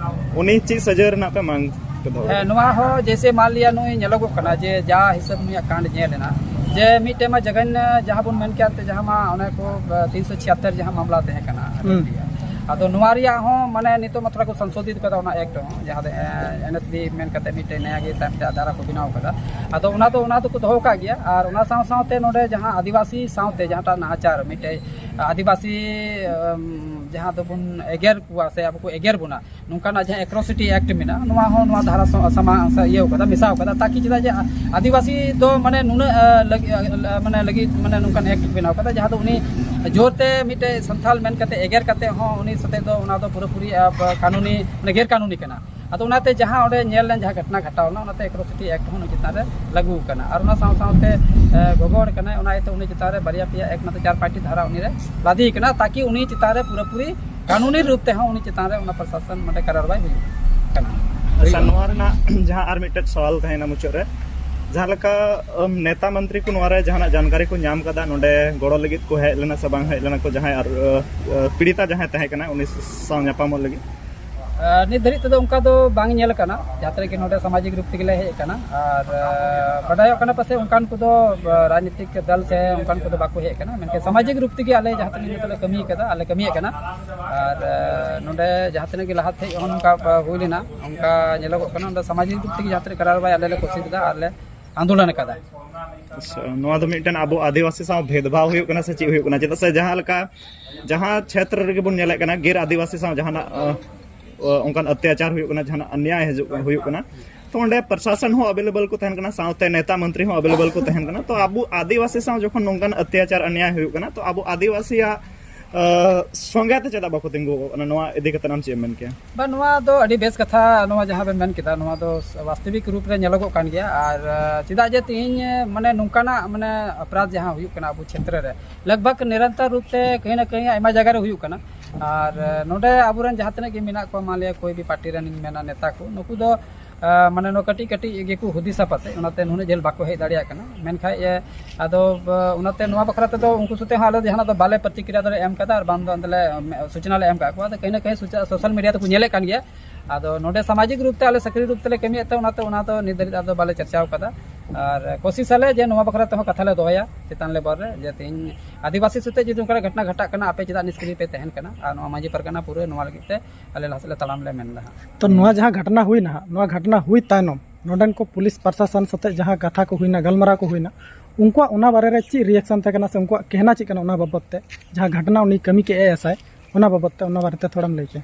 ᱩᱱᱤ ᱪᱮᱫ ᱥᱟᱹᱡᱟᱹᱭ ᱨᱮᱱᱟᱜ ᱯᱮ ᱢᱟᱝ ᱯᱮ ᱫᱚᱦᱚ ᱦᱮᱸ, ᱠᱟᱫᱟ? ᱱᱚᱣᱟ ᱦᱚᱸ ᱡᱮᱭᱥᱮ ᱢᱟᱱ ᱞᱤᱭᱟ ᱱᱩᱭ ᱧᱮᱞᱚᱜᱚᱜ ᱠᱟᱱᱟ ᱡᱮ ᱡᱟ ᱦᱤᱥᱟᱹᱵ ᱱᱩᱭᱟᱜ ᱠᱟᱸᱰ ᱧᱮᱞ ᱮᱱᱟ, ᱡᱮ ᱢᱤᱫᱴᱮᱱ ᱢᱟ ᱡᱟᱜᱟᱱ, ᱡᱟᱦᱟᱸ ᱵᱚᱱ ᱢᱮᱱ ᱠᱮᱭᱟ ᱮᱱᱛᱮ, ᱡᱟᱦᱟᱸ ᱢᱟ ᱚᱱᱮ ᱠᱚ, ᱛᱤᱱᱥᱚ ᱪᱷᱤᱭᱟᱛᱛᱚᱨ ᱡᱟᱦᱟᱸ ᱢᱟᱢᱞᱟ ᱛᱟᱦᱮᱸ ᱠᱟᱱᱟ᱾ ᱦᱩᱸ᱾ ᱟᱫᱚ ᱱᱚᱣᱟ ᱨᱮᱭᱟᱜ ᱦᱚᱸ ᱢᱟᱱᱮ ᱱᱤᱛᱚᱜ ᱢᱟ ᱛᱷᱚᱲᱟ ᱠᱚ ᱥᱚᱝᱥᱳᱫᱷᱤᱛ ᱠᱟᱫᱟ ᱚᱱᱟ ᱮᱠᱴ ᱦᱚᱸ, ᱡᱟᱦᱟᱸ ᱫᱚ, ᱮ, ᱮᱱ ᱮᱥ ᱵᱤ ᱢᱮᱱ ᱠᱟᱛᱮ ᱢᱤᱫᱴᱮᱱ ᱱᱟᱭᱟ ᱜᱮ ᱛᱟᱭᱚᱢ ᱛᱮ ᱫᱷᱟᱨᱟ ᱠᱚ ᱵᱮᱱᱟᱣ ᱠᱟᱫᱟ᱾ ᱟᱫᱚ ᱚᱱᱟ ᱫᱚ, ᱚᱱᱟ ᱫᱚᱠᱚ ᱫᱚᱦᱚ ᱠᱟᱜ ᱜᱮᱭᱟ᱾ ᱟᱨ ᱚᱱᱟ ᱥᱟᱶ ᱥᱟᱶᱛᱮ ᱱᱚᱰᱮ ᱡᱟᱦᱟᱸ ᱟᱹᱫᱤᱵᱟᱹᱥᱤ ᱥᱟᱶᱛᱮ ᱡᱟᱦᱟᱸᱴᱟᱜ ᱱᱟᱦᱟᱪᱟᱨ ᱢᱤᱫᱴᱮᱡ ᱟᱹᱫᱤᱵᱟᱹᱥᱤ, ᱮᱢ, ᱡᱟᱦᱟᱸ ᱫᱚᱵᱚᱱ ᱮᱜᱮᱨ ᱠᱚᱣᱟ ᱥᱮ ᱟᱵᱚ ᱠᱚ ᱮᱜᱮᱨ ᱵᱚᱱᱟ, ᱱᱚᱝᱠᱟᱱᱟᱜ ᱡᱟᱦᱟᱸ ᱮᱴᱨᱚᱥᱤᱴᱤ ᱮᱠᱴ ᱢᱮᱱᱟᱜᱼᱟ, ᱱᱚᱣᱟ ᱦᱚᱸ ᱱᱚᱣᱟ ᱫᱷᱟᱨᱟ ᱥᱟ-, ᱥᱟᱢᱟ-, ᱥᱟ-, ᱤᱭᱟᱹᱣ ᱠᱟᱫᱟ, ᱢᱮᱥᱟᱣ ᱠᱟᱫᱟ, ᱛᱟᱠᱤ ᱪᱮᱫᱟᱜ ᱡᱮ ᱟ-, ᱟᱹᱫᱤᱵᱟᱹᱥᱤ ᱫᱚ ᱢᱟᱱᱮ ᱱᱩᱱᱟᱹᱜ, ᱟ, ᱞᱟᱹᱜᱤ-, ᱟ, ᱢᱟᱱᱮ ᱞᱟᱹᱜᱤᱫ, ᱢᱟᱱᱮ ᱱᱚᱝᱠᱟᱱ ᱮᱠᱴ ᱵᱮᱱᱟᱣ ᱠᱟᱫᱟ, ᱡᱟᱦᱟᱸ ᱫᱚ ᱩᱱᱤ ᱡᱳᱨᱛᱮ ᱢᱤᱫᱴᱮᱡ ᱥᱟᱱᱛᱟᱞ ᱢᱮᱱ ᱠᱟᱛᱮ ᱮᱜᱮᱨ ᱠᱟᱛᱮ ᱦᱚᱸ ᱩᱱᱤ ᱥᱟᱛᱮ ᱫᱚ ᱚᱱᱟ ᱫᱚ ᱯᱩᱨᱟᱹᱯᱩᱨᱤ, ᱟ, ᱵᱟ-, ᱠᱟᱹᱱᱩᱱᱤ, ᱢᱟᱱᱮ ᱜᱮᱨ ᱠᱟᱹᱱᱩᱱᱤ ᱠᱟᱱᱟ᱾ ᱟᱫᱚ ᱚᱱᱟᱛᱮ ᱡᱟᱦᱟᱸ ᱚᱸᱰᱮ ᱧᱮᱞ ᱞᱮᱱ ᱡᱟᱦᱟᱸ ᱜᱷᱚᱴᱱᱟ ᱜᱷᱟᱴᱟᱣ ᱞᱮᱱᱟ, ᱚᱱᱟᱛᱮ ᱮᱴᱨᱚᱥᱤᱴᱤ ᱮᱠᱴ ᱦᱚᱸ ᱩᱱᱤ ᱪᱮᱛᱟᱱ ᱨᱮ ᱞᱟᱹᱜᱩ ᱠᱟᱱᱟ᱾ ᱟᱨ ᱚᱱᱟ ᱥᱟᱶ ᱥᱟᱶᱛᱮ, ᱮ, ᱜᱚᱜᱚ ᱦᱚᱲ ᱠᱟᱱᱟᱭ, ᱚᱱᱟ ᱤᱭᱟᱹᱛᱮ ᱩᱱᱤ ᱪᱮᱛᱟᱱ ᱨᱮ ᱵᱟᱨᱭᱟ ᱯᱮᱭᱟ ᱮᱠ ᱱᱟᱛᱮ ᱪᱟᱨ ᱯᱟᱸᱪᱴᱤ ᱫᱷᱟᱨᱟ ᱩᱱᱤ ᱨᱮ ᱞᱟᱫᱮ ᱠᱟᱱᱟ, ᱛᱟᱠᱤ ᱩᱱᱤ ᱪᱮᱛᱟᱱ ᱨᱮ ᱯᱩᱨᱟᱹᱯᱩᱨᱤ ᱠᱟᱹᱱᱩᱱᱤ ᱨᱩᱯ ᱛᱮᱦᱚᱸ ᱩᱱᱤ ᱪᱮᱛᱟᱱ ᱨᱮ ᱚᱱᱟ ᱯᱨᱚᱥᱟᱥᱚᱱ ᱢᱟᱱᱮ ᱠᱟᱨᱟᱨᱣᱟᱭ ᱦᱩᱭᱩᱜ ᱠᱟᱱᱟ᱾ ᱟᱪᱪᱷᱟ, ᱱᱚᱣᱟ ᱨᱮᱱᱟᱜ ᱡᱟᱦᱟᱸ ᱟᱨ ᱢᱤᱫᱴᱮᱡ ᱥᱚᱣᱟᱞ ᱛᱟᱦᱮᱸᱭᱮᱱᱟ ᱢᱩᱪᱟᱹᱫ ᱨᱮ, ᱡᱟᱦᱟᱸ ᱞᱮᱠᱟ ᱟᱢ, ᱱᱮᱛᱟ ᱢᱚᱱᱛᱨᱤ ᱠᱚ ᱱᱚᱣᱟ ᱨᱮ ᱡᱟᱦᱟᱱᱟᱜ ᱡᱟᱱᱠᱟᱨᱤ ᱠᱚ ᱧᱟᱢ ᱠᱟᱫᱟ, ᱱᱚᱰᱮ ᱜᱚᱲᱚ ᱞᱟᱹᱜᱤᱫ ᱠᱚ ᱦᱮᱡ ᱞᱮᱱᱟ ᱥᱮ ᱵᱟᱝ ᱦᱮᱡ ᱞᱮᱱᱟ ᱠᱚ, ᱡᱟᱦᱟᱸᱭ ᱟᱨ, ᱟᱹ, ᱟᱹ, ᱯᱤᱲᱤᱛᱟ ᱡᱟᱦᱟᱸᱭ ᱛᱟᱦᱮᱸ ᱠᱟᱱᱟ ᱩᱱᱤ ᱥᱟᱶ ᱧᱟᱯᱟᱢᱚᱜ ᱞᱟᱹᱜᱤᱫ? ᱟᱨ ᱱᱤᱛ ᱫᱷᱟᱹᱨᱤᱡ ᱛᱮᱫᱚ ᱚᱱᱠᱟ ᱫᱚ ᱵᱟᱝ ᱧᱮᱞ ᱟᱠᱟᱱᱟ, ᱡᱟᱦᱟᱸ ᱛᱤᱱᱟᱹᱜ ᱜᱮ ᱱᱚᱰᱮ ᱥᱟᱢᱟᱡᱤᱠ ᱨᱩᱯ ᱛᱮᱜᱮ ᱞᱮ ᱦᱮᱡ ᱟᱠᱟᱱᱟ᱾ ᱟᱨ, ᱟᱹ, ᱵᱟᱰᱟᱭᱚᱜ ᱠᱟᱱᱟ ᱯᱟᱥᱮᱡ ᱚᱱᱠᱟᱱ ᱠᱚᱫᱚ, ᱟᱹ, ᱨᱟᱡᱽᱱᱤᱛᱤᱠ ᱫᱚᱞ ᱥᱮ ᱚᱱᱠᱟᱱ ᱠᱚᱫᱚ ᱵᱟᱠᱚ ᱦᱮᱡ ᱟᱠᱟᱱᱟ, ᱢᱮᱱᱠᱷᱟᱱ ᱥᱟᱢᱟᱡᱤᱠ ᱨᱩᱯ ᱛᱮᱜᱮ ᱟᱞᱮ ᱡᱟᱦᱟᱸ ᱛᱤᱱᱟᱹᱜ ᱡᱚᱛᱚ ᱞᱮ ᱠᱟᱹᱢᱤ ᱟᱠᱟᱫᱟ, ᱟᱞᱮ ᱠᱟᱹᱢᱤᱭᱮᱫ ᱠᱟᱱᱟ᱾ ᱟᱨ, ᱟᱹ, ᱱᱚᱰᱮ ᱡᱟᱦᱟᱸ ᱛᱤᱱᱟᱹᱜ ᱜᱮ ᱞᱟᱦᱟ ᱛᱮ ᱦᱚᱸ ᱱᱚᱝᱠᱟ, ᱟᱹ, ᱦᱩᱭ ᱞᱮᱱᱟ, ᱚᱱᱠᱟ ᱧᱮᱞᱚᱜᱚᱜ ᱠᱟᱱᱟ, ᱚᱸᱰᱮ ᱥᱟᱢᱟᱡᱤᱠ ᱨᱩᱯ ᱛᱮᱜᱮ ᱡᱟᱦᱟᱸ ᱛᱤᱱᱟᱹᱜ ᱠᱟᱨᱟᱨ ᱵᱟᱭ ᱟᱞᱮ ᱞᱮ ᱠᱳᱥᱤᱥ ᱮᱫᱟ ᱟᱨ ᱞᱮ ᱟᱱᱫᱳᱞᱚᱱ ᱟᱠᱟᱫᱟ᱾ ᱟᱪᱪᱷᱟ, ᱱᱚᱣᱟ ᱫᱚ ᱢᱤᱫᱴᱮᱱ ᱟᱵᱚ ᱟᱹᱫᱤᱵᱟᱹᱥᱤ ᱥᱟᱶ ᱵᱷᱮᱫᱽᱵᱷᱟᱣ ᱦᱩᱭᱩᱜ ᱠᱟᱱᱟ ᱥᱮ ᱪᱮᱫ ᱦᱩᱭᱩᱜ ᱠᱟᱱᱟ? ᱪᱮᱫᱟᱜ ᱥᱮ ᱡᱟᱦᱟᱸ ᱞᱮᱠᱟ, ᱡᱟᱦᱟᱸ ᱪᱷᱮᱛᱨᱚ ᱨᱮᱜᱮ ᱵᱚᱱ ᱧᱮᱞᱮᱫ ᱠᱟᱱᱟ, ᱜᱮᱨ ᱟᱹᱫᱤᱵᱟᱹᱥᱤ ᱥᱟᱶ ᱡᱟᱦᱟᱱᱟᱜ, ᱟᱹ, ᱟᱹ, ᱚᱱᱠᱟᱱ ᱚᱛᱛᱟᱪᱟᱨ ᱦᱩᱭᱩᱜ ᱠᱟᱱᱟ, ᱡᱟᱦᱟᱱᱟᱜ ᱚᱱᱱᱭᱟᱭ ᱦᱤᱡᱩᱜ, ᱦᱩᱭᱩᱜ ᱠᱟᱱᱟ, ᱛᱚ ᱚᱸᱰᱮ ᱯᱨᱚᱥᱟᱥᱚᱱ ᱦᱚᱸ ᱟᱵᱮᱞᱮᱵᱮᱞ ᱠᱚ ᱛᱟᱦᱮᱱ ᱠᱟᱱᱟ, ᱥᱟᱶᱛᱮ ᱱᱮᱛᱟ ᱢᱚᱱᱛᱨᱤ ᱦᱚᱸ ᱟᱵᱮᱞᱮᱵᱮᱞ ᱠᱚ ᱛᱟᱦᱮᱱ ᱠᱟᱱᱟ᱾ ᱛᱚ ᱟᱵᱚ ᱟᱹᱫᱤᱵᱟᱹᱥᱤ ᱥᱟᱶ ᱡᱚᱠᱷᱚᱱ ᱱᱚᱝᱠᱟᱱ ᱚᱛᱛᱟᱪᱟᱨ ᱚᱱᱱᱭᱟᱭ ᱦᱩᱭᱩᱜ ᱠᱟᱱᱟ, ᱛᱚ ᱟᱵᱚ ᱟᱹᱫᱤᱵᱟᱹᱥᱤᱭᱟᱜ, ᱟᱹ, ᱥᱚᱸᱜᱮ ᱛᱮ ᱪᱮᱫᱟᱜ ᱵᱟᱠᱚ ᱛᱤᱸᱜᱩ ᱠᱟᱱᱟ? ᱱᱚᱣᱟ ᱤᱫᱤ ᱠᱟᱛᱮ ᱟᱢ ᱪᱮᱫ ᱮᱢ ᱢᱮᱱ ᱠᱮᱭᱟ? ᱵᱟ, ᱱᱚᱣᱟ ᱫᱚ ᱟᱹᱰᱤ ᱵᱮᱥ ᱠᱟᱛᱷᱟ, ᱱᱚᱣᱟ ᱡᱟᱦᱟᱸ ᱵᱮᱱ ᱢᱮᱱ ᱠᱮᱫᱟ, ᱱᱚᱣᱟ ᱫᱚ ᱵᱟᱥᱛᱚᱵᱤᱠ ᱨᱩᱯ ᱨᱮ ᱧᱮᱞᱚᱜᱚᱜ ᱠᱟᱱ ᱜᱮᱭᱟ᱾ ᱟᱨ, ᱟᱹ, ᱪᱮᱫᱟᱜ ᱡᱮ ᱛᱮᱦᱮᱧ, ᱢᱟᱱᱮ, ᱱᱚᱝᱠᱟᱱᱟᱜ, ᱢᱟᱱᱮ, ᱚᱯᱨᱟᱫᱷ ᱡᱟᱦᱟᱸ ᱦᱩᱭᱩᱜ ᱠᱟᱱᱟ ᱟᱵᱚ ᱪᱷᱮᱛᱨᱚ ᱨᱮ, ᱞᱟᱜᱽ ᱵᱷᱟᱜᱽ ᱱᱤᱨᱚᱱᱛᱚᱨ ᱨᱩᱯ ᱛᱮ ᱠᱟᱹᱦᱤ ᱱᱟ ᱠᱟᱹᱦᱤ ᱟᱭᱢᱟ ᱡᱟᱭᱜᱟ ᱨᱮ ᱦᱩᱭᱩᱜ ᱠᱟᱱᱟ᱾ ᱟᱨ, ᱟᱹ, ᱱᱚᱰᱮ ᱟᱵᱚᱨᱮᱱ ᱡᱟᱦᱟᱸ ᱛᱤᱱᱟᱹᱜ ᱜᱮ ᱢᱮᱱᱟᱜ ᱠᱚᱣᱟ, ᱢᱟᱱ ᱞᱤᱭᱟ ᱠᱳᱭ ᱵᱷᱤ ᱯᱟᱨᱴᱤ ᱨᱮᱱ ᱤᱧ ᱢᱮᱱᱟ, ᱱᱮᱛᱟ ᱠᱚ, ᱱᱩᱠᱩ ᱫᱚ, ᱟᱹ, ᱢᱟᱱᱮ, ᱱᱚᱣᱟ ᱠᱟᱹᱴᱤᱡ ᱠᱟᱹᱴᱤᱡ ᱜᱮᱠᱚ ᱦᱩᱫᱤᱥᱟ ᱯᱟᱥᱮᱡ, ᱚᱱᱟᱛᱮ ᱱᱩᱱᱟᱹᱜ ᱡᱷᱟᱹᱞ ᱵᱟᱠᱚ ᱦᱮᱡ ᱫᱟᱲᱮᱭᱟᱜ ᱠᱟᱱᱟ᱾ ᱢᱮᱱᱠᱷᱟᱡ, ᱟᱹ, ᱟᱫᱚ, ᱟᱹ, ᱚᱱᱟᱛᱮ ᱱᱚᱣᱟ ᱵᱟᱠᱷᱨᱟ ᱛᱮᱫᱚ ᱩᱱᱠᱩ ᱥᱟᱛᱮ ᱦᱚᱸ ᱟᱞᱮ ᱡᱟᱦᱟᱱᱟᱜ ᱫᱚ ᱵᱟᱞᱮ ᱯᱨᱚᱛᱤᱠᱨᱤᱭᱟ ᱫᱚᱞᱮ ᱮᱢ ᱠᱟᱫᱟ, ᱟᱨ ᱵᱟᱝ ᱫᱚ ᱚᱸᱰᱮ ᱞᱮ, ᱟᱹ, ᱥᱩᱪᱚᱱᱟ ᱞᱮ ᱮᱢ ᱠᱟᱜ ᱠᱚᱣᱟ᱾ ᱟᱫᱚ ᱠᱟᱹᱦᱤ ᱱᱟ ᱠᱟᱹᱦᱤ ᱥᱳᱥᱟᱞ ᱢᱤᱰᱤᱭᱟ ᱛᱮᱠᱚ ᱧᱮᱞᱮᱫ ᱠᱟᱱ ᱜᱮᱭᱟ᱾ ᱟᱫᱚ ᱱᱚᱰᱮ ᱥᱟᱢᱟᱡᱤᱠ ᱨᱩᱯ ᱛᱮ ᱟᱞᱮ ᱥᱟᱠᱨᱤᱭ ᱨᱩᱯ ᱛᱮᱞᱮ ᱠᱟᱹᱢᱤᱭᱮᱫ ᱛᱮ, ᱚᱱᱟᱛᱮ ᱚᱱᱟ ᱫᱚ ᱱᱤᱛ ᱫᱷᱟᱹᱨᱤᱡ ᱟᱫᱚ ᱵᱟᱞᱮ ᱪᱟᱨᱪᱟᱣ ᱠᱟᱫᱟ᱾ ᱟᱨ ᱠᱳᱥᱤᱥ ᱟᱞᱮ ᱡᱮ ᱱᱚᱣᱟ ᱵᱟᱠᱷᱨᱟ ᱛᱮᱦᱚᱸ ᱠᱟᱛᱷᱟ ᱞᱮ ᱫᱚᱦᱚᱭᱟ ᱪᱮᱛᱟᱱ ᱞᱮᱵᱮᱞ ᱨᱮ, ᱡᱮ ᱛᱮᱦᱮᱧ ᱟᱹᱫᱤᱵᱟᱹᱥᱤ ᱥᱟᱛᱮ ᱡᱩᱫᱤ ᱚᱱᱠᱟᱱᱟᱜ ᱜᱷᱚᱴᱚᱱᱟ ᱜᱷᱚᱴᱟᱜ ᱠᱟᱱᱟ, ᱟᱯᱮ ᱪᱮᱫᱟᱜ ᱱᱤᱥᱠᱨᱤᱭ ᱯᱮ ᱛᱟᱦᱮᱱ ᱠᱟᱱᱟ? ᱟᱨ ᱱᱚᱣᱟ ᱢᱟᱹᱡᱷᱤ ᱯᱟᱨᱜᱟᱱᱟ ᱯᱩᱨᱟᱹ ᱱᱚᱣᱟ ᱞᱟᱹᱜᱤᱫ ᱛᱮ ᱟᱞᱮ ᱞᱟᱦᱟ ᱥᱮᱫ ᱞᱮ ᱛᱟᱲᱟᱢ ᱞᱮ ᱢᱮᱱ ᱮᱫᱟ ᱦᱟᱸᱜ᱾ ᱛᱚ, ᱱᱚᱣᱟ ᱡᱟᱦᱟᱸ ᱜᱷᱚᱴᱚᱱᱟ ᱦᱩᱭᱱᱟ ᱦᱟᱸᱜ, ᱱᱚᱣᱟ ᱜᱷᱚᱴᱚᱱᱟ ᱦᱩᱭ ᱛᱟᱭᱱᱚᱢ ᱱᱚᱰᱮᱱ ᱠᱚ ᱯᱩᱞᱤᱥ ᱯᱨᱚᱥᱟᱥᱚᱱ ᱥᱟᱛᱮ ᱡᱟᱦᱟᱸ ᱠᱟᱛᱷᱟ ᱠᱚ ᱦᱩᱭᱱᱟ, ᱜᱟᱞᱢᱟᱨᱟᱣ ᱠᱚ ᱦᱩᱭᱱᱟ, ᱩᱱᱠᱩᱣᱟᱜ ᱚᱱᱟ ᱵᱟᱨᱮ ᱨᱮ ᱪᱮᱫ ᱨᱤᱭᱮᱠᱥᱚᱱ ᱛᱟᱦᱮᱸ ᱠᱟᱱᱟ ᱥᱮ ᱩᱱᱠᱩᱣᱟᱜ ᱠᱮᱦᱱᱟ ᱪᱮᱫ ᱠᱟᱱᱟ ᱚᱱᱟ ᱵᱟᱵᱚᱫ ᱛᱮ, ᱡᱟᱦᱟᱸ ᱜᱷᱚᱴᱚᱱᱟ ᱩᱱᱤ ᱠᱟᱹᱢᱤ ᱠᱮᱫ ᱟᱭ ᱮᱥ ᱟᱭ, ᱚᱱᱟ ᱵᱟᱵᱚᱫ ᱛᱮ, ᱚᱱᱟ ᱵᱟᱨᱮ ᱛᱮ ᱛᱷᱚᱲᱟᱢ ᱞᱟᱹᱭ ᱠᱮᱭᱟ?